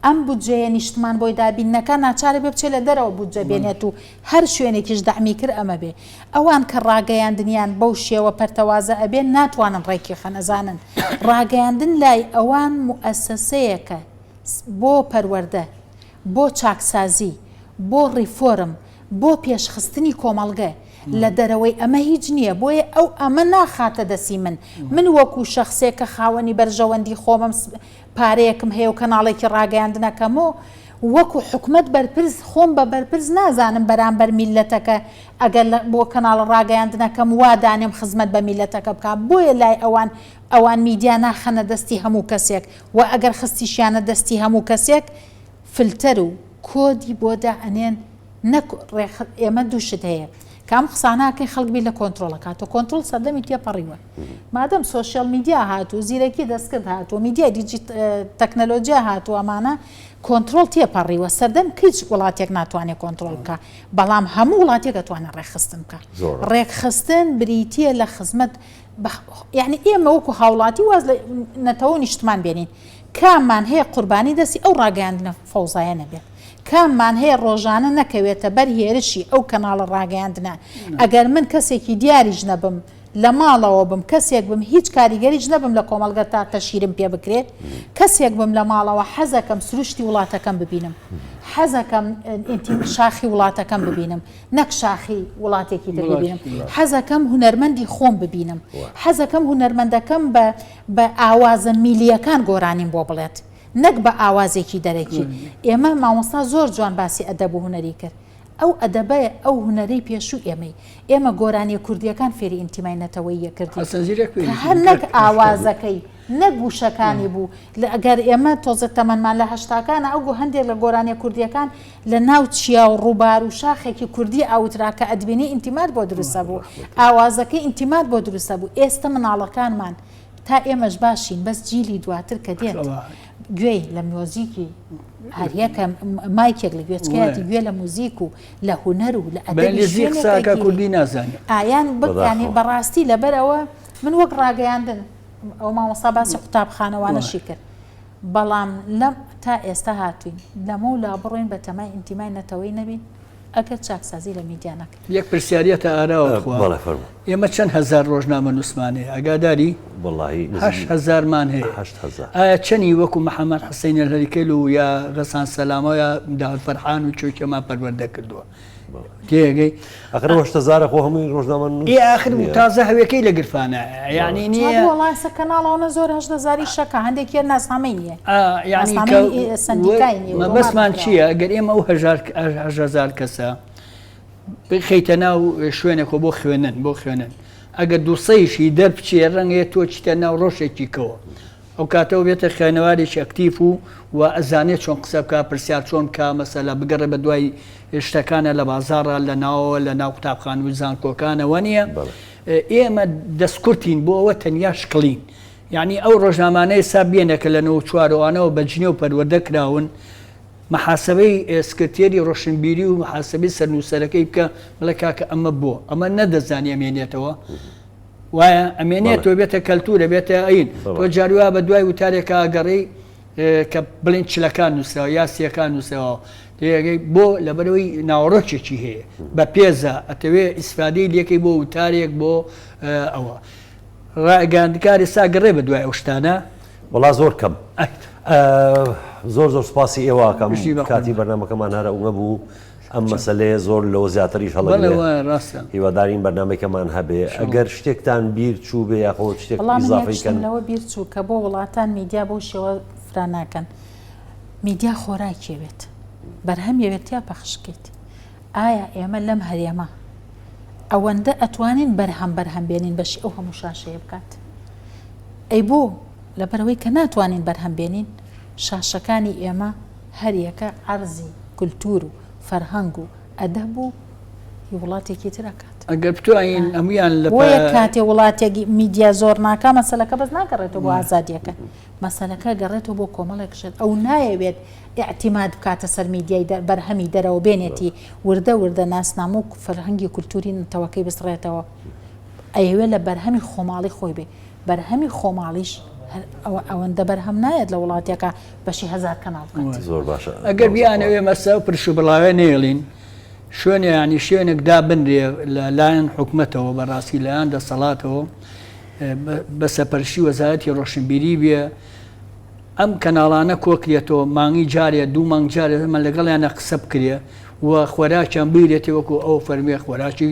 C: ئەم بودجەیە نیشتمان بۆی دابین نەکا ناچارە بێ بچێ لە دەرەوە بودجە بێنێت و هەر شوێنێکیش دەعمی کرد ئەمە بێ ئەوان کە ڕاگەیاندنیان بەو شێوە پەرتەوازە ئەبێ ناتوانن ڕێکی خەن ئەزانن ڕاگەیاندن لای ئەوان موئەسەسەیەکە بۆ پەروەردە بۆ چاکسازی بۆ ڕیفۆرم بۆ پێشخستنی کۆمەڵگە لە دەرەوەی ئەمە هیچ نییە بۆیە ئەو ئەمە ناخاتە دەسی من من وەکو شەخسێک کە خاوەنی بەرژەوەندی خۆمم پارەیەکم هەیە و کەناڵێکی ڕاگەیاندن ئەکەم و وەکو حکومەت بەرپرس خۆم بە بەرپرس نازانم بەرامبەر میللەتەکە ئەگەر لە بۆ کەناڵە ڕاگەیاندنەکەم وا دانێم خزمەت بە میللەتەکە بکا بۆیە لای ئەوان ئەوان میدیا ناخەنە دەستی هەموو کەسێک و ئەگەر خستیشیانە دەستی هەموو کەسێک فلتەر و کۆدی بۆ دائەنێن نەک ڕێخ ئێمە دوو شت هەیە کە ئەم قسانە ئەکەین خەڵک بیر لە کۆنترۆڵ ئەکاتەوە کۆنترۆڵ سەردەمی تێپەڕیوە مادەم سۆشیال میدیا هات و زیرەکی دەستکرد هات و میدیای دیجیت تەکنەلۆجیا هات و ئەمانە کۆنترۆڵ تێپەڕیوە سەردەم هیچ وڵاتێک ناتوانێت کۆنترۆڵ بکە بەڵام هەموو وڵاتێک ئەتوانێت ڕێکخستن بکە ڕێکخستن بریتییە لە خزمەت یعنی ئێمە وەکو هاوڵاتی واز لە نەتەوە و نیشتمان بێنین کاممان هەیە قوربانی دەستی ئەو ڕاگەیاندنە فەوزایە نەبێت؟ کاممان هەیە ڕۆژانە نەکەوێتە بەر هێرشی ئەو کەناڵە ڕاگەیاندنە؟ ئەگەر من کەسێکی دیاریش نەبم، لە ماڵەوە بم، کەسێک بم هیچ کاریگەریش نەبم لە کۆمەڵگە تا تەشهیرم پێ بکرێ، کەسێک بم لە ماڵەوە حەزەکەم سروشتی وڵاتەکەم ببینم، حەزەکەم شاخی وڵاتەکەم ببینم، نەک شاخی وڵاتێکی تر ببینم، حەزەکەم هونەرمەندی خۆم ببینم، حەزەکەم هونەرمەندەکەم بە بە ئاوازە میلییەکان گۆرانیم بۆ بڵێت نەک بە ئاوازێکی دەرەکی. ئێمە مامۆستا زۆر جوان باسی ئەدەب و هونەری کرد. ئەو ئەدەبە ئەو هونەرەی پێشوو ئێمەی. ئێمە گۆرانیە کوردیەکان فێری ئینتیمای نەتەوەییە کردین کە هەر نەک ئاوازەکەی نەک وشەکانی بوو لە ئەگەر ئێمە تۆزێ تەمەنمان لە هەشتاکانە ئەو هەندێک لە گۆرانیە کوردیەکان لە ناو چیا و ڕووبار و شاخێکی کوردی ئەوترا کە ئەتبینی ئینتیمات بۆ دروست ئەبوو ئاوازەکەی ئینتیمات بۆ دروست ئەبوو ئێستە مناڵەکانمان تا ئێمەش باشین بەس جیلی دواتر کە دێت گوێی لە میۆزیکی هەریەکە مایکێک لە گوێچکایەتی گوێ لە موزیک و لە هونەر و لە ئەدەبی
B: قساکە کوردی نازانێت
C: ئایان بکانی بەڕاستی لەبەرەوە من وەک ڕاگەیاندن ئەو مامۆستا باسی قوتابخانەوانەشی کرد بەڵام لەم تا ئێستا هاتوین لەمەولا بڕۆین بە تەمای ئینتیمای نەتەوەی نەبین ئەگەر چاکسازی لە میدیا نەکرێت.
B: یەک پرسیاریەتە ئاراوە تخوا
A: بەڵێ فەرموو.
B: ئێمە چەند هەزار ڕۆژنامەنووسمان هەیە ئاگاداری؟
A: وەڵاهی نزیک
B: 8000مان هەیە
A: 8000.
B: ئایا چەنی وەکو محەمەد حسین الهریکل و یا غەسان سەلامە یا داود فەرحان و چۆکێمان پەروەردە کردووە تێگەی
A: ئەخر ئەو هەشت هەزارە خۆ هەمووی ڕۆژنامەنووس
B: ئێ ئاخر
A: نییە.
B: تازە هەوێکەی لە گرفانایە یعنی نییە
C: وەڵا ئێستا کەناڵ ئەوەنە زۆر 8000 ئیشەکە هەندێکیان ناسنامەی نییە
B: ئا یعنی کە
C: ناسنامەی سەندیکای نییە و تۆمار
B: مەبەستمان
C: نەکراوە.
B: چییە ئەگەر ئێمە ئەو هەژار 8000 کەسە بخەیتە ناو شوێنێکەوە بۆ خوێندن بۆ خوێندن ئەگەر دووسەیشی دەربچێ ڕەنگە تۆ چیتە ناو ڕۆژێکی کەوە ئەو کاتەوە بێتە خوێنەوارێکی ئەکتیف و و ئەزانێ چۆن قسە بکا پرسیار چۆن بکا مەسەلە بگەڕێ بە دوای شتەکانە لە بازاڕا لە ناوەوە لە ناو قوتابخانە و زانکۆکانەوە نییە ئێمە دەستکورتین بۆ ئەوە تەنیا شکڵین. یعنی ئەو ڕۆژنامانەی ئێستا بێنە کە لە 94 ئەوانەوە بە جنێو پەروەردە کراون محاسبەی سکرتێری ڕۆشنبیری و محاسبەی سەرنووسەرەکەی بکە بڵێ کاکە ئەمە بۆ ئەمە نەدەزانی ئەمێنێتەوە وایە ئەمێنێتەوە بێتە کەلتورە بێتە ئەین تۆ جاروە بە دوای وتارێکە گەڕێی کە بڵێن چلەکان نووسراوە یا سیەکان نووسراوە تێگەی بۆ لەبەرەوەی ناوەڕۆکێکی هەیە بە پێزە ئەتەوێ ئیسفادەی لەکەی بۆ وتارێک بۆ ئەوە ڕاگەاندکار ئێستا گەڕێ بە دوای ئەو شتانە
A: وەڵا زۆر کەم زۆر زۆر سپاسی ئێوەکەم کاتی بەرنمەکەمان هەرە ئەوە بوو ئەم مەسلەیە زۆر لەوە زیاتریش هەڵەگرێ هیوادارین بەرنامەکەمان هەبێ ئەگەر شتێکتان بیر چوو بێ یاخۆ شتێک ئیزافەی کەن.
C: لەوە بیر چوو کە بۆ وڵاتان میدیا بەو شێوە فرا ناکەن میدیا خۆراکی ئەوێت بەرهەمی ئەوێت تیا پەخش کەیت ئایا ئێمە لەم هەرێمە ئەوەندە ئەتوانین بەرهەم بەرهەم بێنین بەشی ئەو هەموو شاشەیە بکات ئەی بۆ لەبەرەوەی کە ناتوانین بەرهەم بێنین شاشەکانی ئێمە هەریەکە عەرزی کولتوور و فەرهەنگ و ئەدەب و هی وڵاتێکی تر ئەکات.
B: ئەگەر بتوانین هەموویان لە
C: بۆیە کاتێ وڵاتێک میدیا زۆر ناکا مەسەلەکە بەس ناگەڕێتەوە بۆ ئازادیەکە مەسەلەکە گەڕێتەوە بۆ کۆمەڵێک شت ئەو نایەوێت ئیعتیماد بکاتە سەر میدیای بەرهەمی دەرەوە بێنێتی وردە وردە ناسنامە و فەرهەنگی کولتووری نەتەوەکەی بسڕێتەوە ئەیەوێ لە بەرهەمی خۆماڵی خۆی بێ بەرهەمی خۆماڵیش هەر ئەوەندە بەرهەم نایەت لە وڵاتێکا بەشی هەزار کەناڵ بکات.
A: زۆر باشە.
B: ئەگەر بیانەوێ مەسە ئەو پرش و بڵاوە نەیەڵین شوێنێ یانی شوێنێک دابنرێ لە لایەن حکومەتەوە بەڕاستی لایەن دەسەڵاتەوە بە سەپەرشی وەزارەتی ڕۆشنبیری بێ ئەم کەناڵانە کۆکرێتەوە مانگی جارێ دوو مانگ جارێ ئەمە لەگەڵیانە قسە بکرێ و خۆراکیان بیرێتێ وەکو ئەو فەرمێ خۆراکی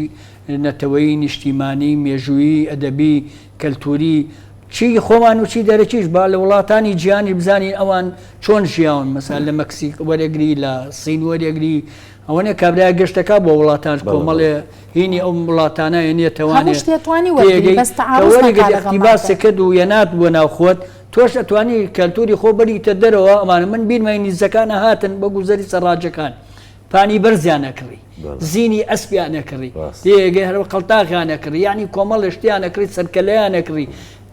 B: نەتەوەیی، نیشتیمانی، مێژوویی، ئەدەبی، کەلتووری، چی خۆمان و چی دەرەکیش با لە وڵاتانی جیهانیش بزانین ئەوان چۆن ژیاون مەسەلەن لە مەکسیک وەرێگری لە سین وەرێگری ئەوەنە کابرای گەشتەکە بۆ وڵاتان کۆمەڵێ هینی ئەو وڵاتانە
C: یەنێتەوانێ هەموو شتێ توانی وەرگری بەس تەعاروز نەکا لەگەڵ
B: اقتباس کرد و یەنات بۆ ناو خۆت تۆش ئەتوانی کەلتوری خۆ بەریتە دەرەوە ئەمانە من بیرمە ئینگلیزەکان هاتن بۆ گوزەری سەڕاجەکان پانی بەرزیان ئەکڕی زینی ئەسپیان ئەکڕی تێگەی هەرو قەڵتاغیان ئەکڕی یعنی کۆمەڵێ شتیان ئەکڕی سەرکەلەیان ئەکڕی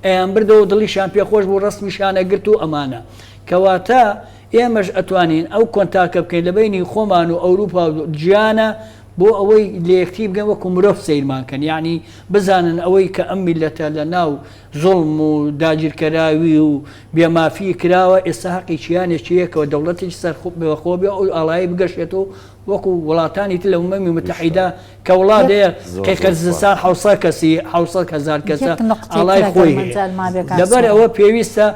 B: ئەیان بردەوە دڵیشیان پێخۆش بوو ڕەسمیشیان ئەگرت و ئەمانە کەواتە ئێمەش ئەتوانین ئەو کۆنتاکە بکەین لە بینی خۆمان و ئەوروپا و جیانە بۆ ئەوەی لە یەکتری بگەن وەکو مرۆڤ سەیرمان کەن یعنی بزانن ئەوەی کە ئەم میلەتە لە ناو زوڵم و داگیرکەراوی و بێ مافی کراوە ئێستا هەقی کیانێکی یەکەوە دەوڵەتێکی سەربەخۆ بێ ئەو ئاڵایەی بگەشێتەوە وەکو وڵاتانی تر لە ئومەمی متحیدە کە وڵات هەیە قیرقیزستان حەوسەد کەسی حەوسەد هەزار کەسە
C: یەک نوقتەی
B: ئاڵای
C: تر ئەگەر
B: خۆی هەیە
C: مەجال مابێ کاک
B: لەبەر
C: سۆران.
B: ئەوە پێویستە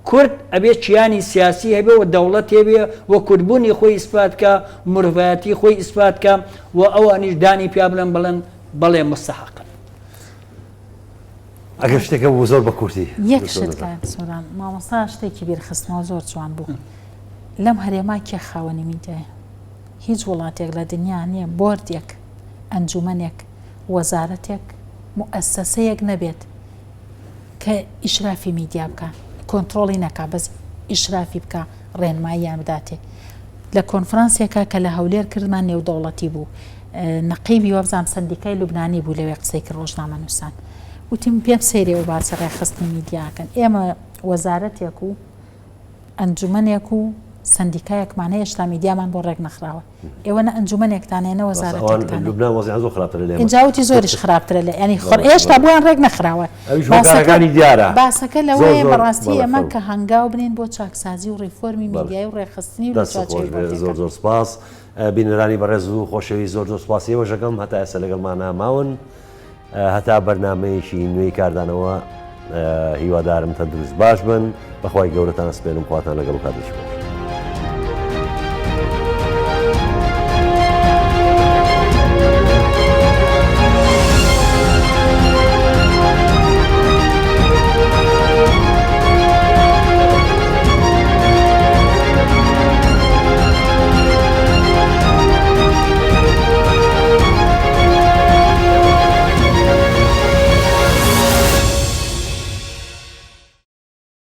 B: کورد ئەبێ کیانی سیاسی هەبێ و دەوڵەت هەبێ و کوردبوونی خۆی ئیسپات کا مرۆڤایەتی خۆی ئیسپات کا و ئەوانیش دانی پیا بنێن بڵێن بەڵێ موستەحەقن.
A: ئەگەر شتێک هەبوو زۆر بە کورتی.
C: یەک شت کاک سۆران مامۆستا شتێکی بیر خستمەوە زۆر جوان بوو لەم هەرێما کێ خاوەنی میدیایە هیچ وڵاتێک لە دنیا نییە بۆردێک ئەنجومەنێک وەزارەتێک موئەسەسەیەک نەبێت کە ئیشرافی میدیا بکا کۆنترۆڵی نەکا بەس ئیشرافی بکا ڕێنماییان بداتێ لە کۆنفرانسێکا کە لە هەولێر کردمان نێودەوڵەتی بوو نەقیبی وابزانم سەندیکای لوبنانی بوو لەوێ قسەی کرد ڕۆژنامەنووسان وتی من پێم سەیرە ئێوە باسی ڕێکخستنی میدیا ئەکەن ئێمە وەزارەتێک و ئەنجومەنێک و سەندیکایەکمان هەیە هێشتا میدیامان بۆ ڕێک نەخراوە ئێوە نە ئەنجومەنێکتان هەیە نە وەزارەتێکتان هەیە
A: لوبنان وەزعیان زۆر خراپترە لە ئێمە
C: ئینجا وتی زۆریش خراپترە لە یانی خۆر هێشتا بۆیان ڕێک نەخراوە
A: ئەویش هۆکارەکانی دیارە
C: باسەکە لەوەیە بەڕاستی ئێمە کە هەنگاو بنێین بۆ چاکسازی و ڕیفۆرمی میدیایی و ڕێکخستنی و لە
A: دەست خۆش بێ زۆر زۆر سپاس بینەرانی بەڕێز و خۆشەویست زۆر زۆر سپاسی ئێوەش ئەکەم هەتا ئێستا لەگەڵمانە ماون هەتا بەرنمەیەکی نوێی کاردانەوە هیوادارم تەندروست باش بن بەخوای گەورەتان سپێنم خواتان لەگەڵ و کاتێکی خۆش.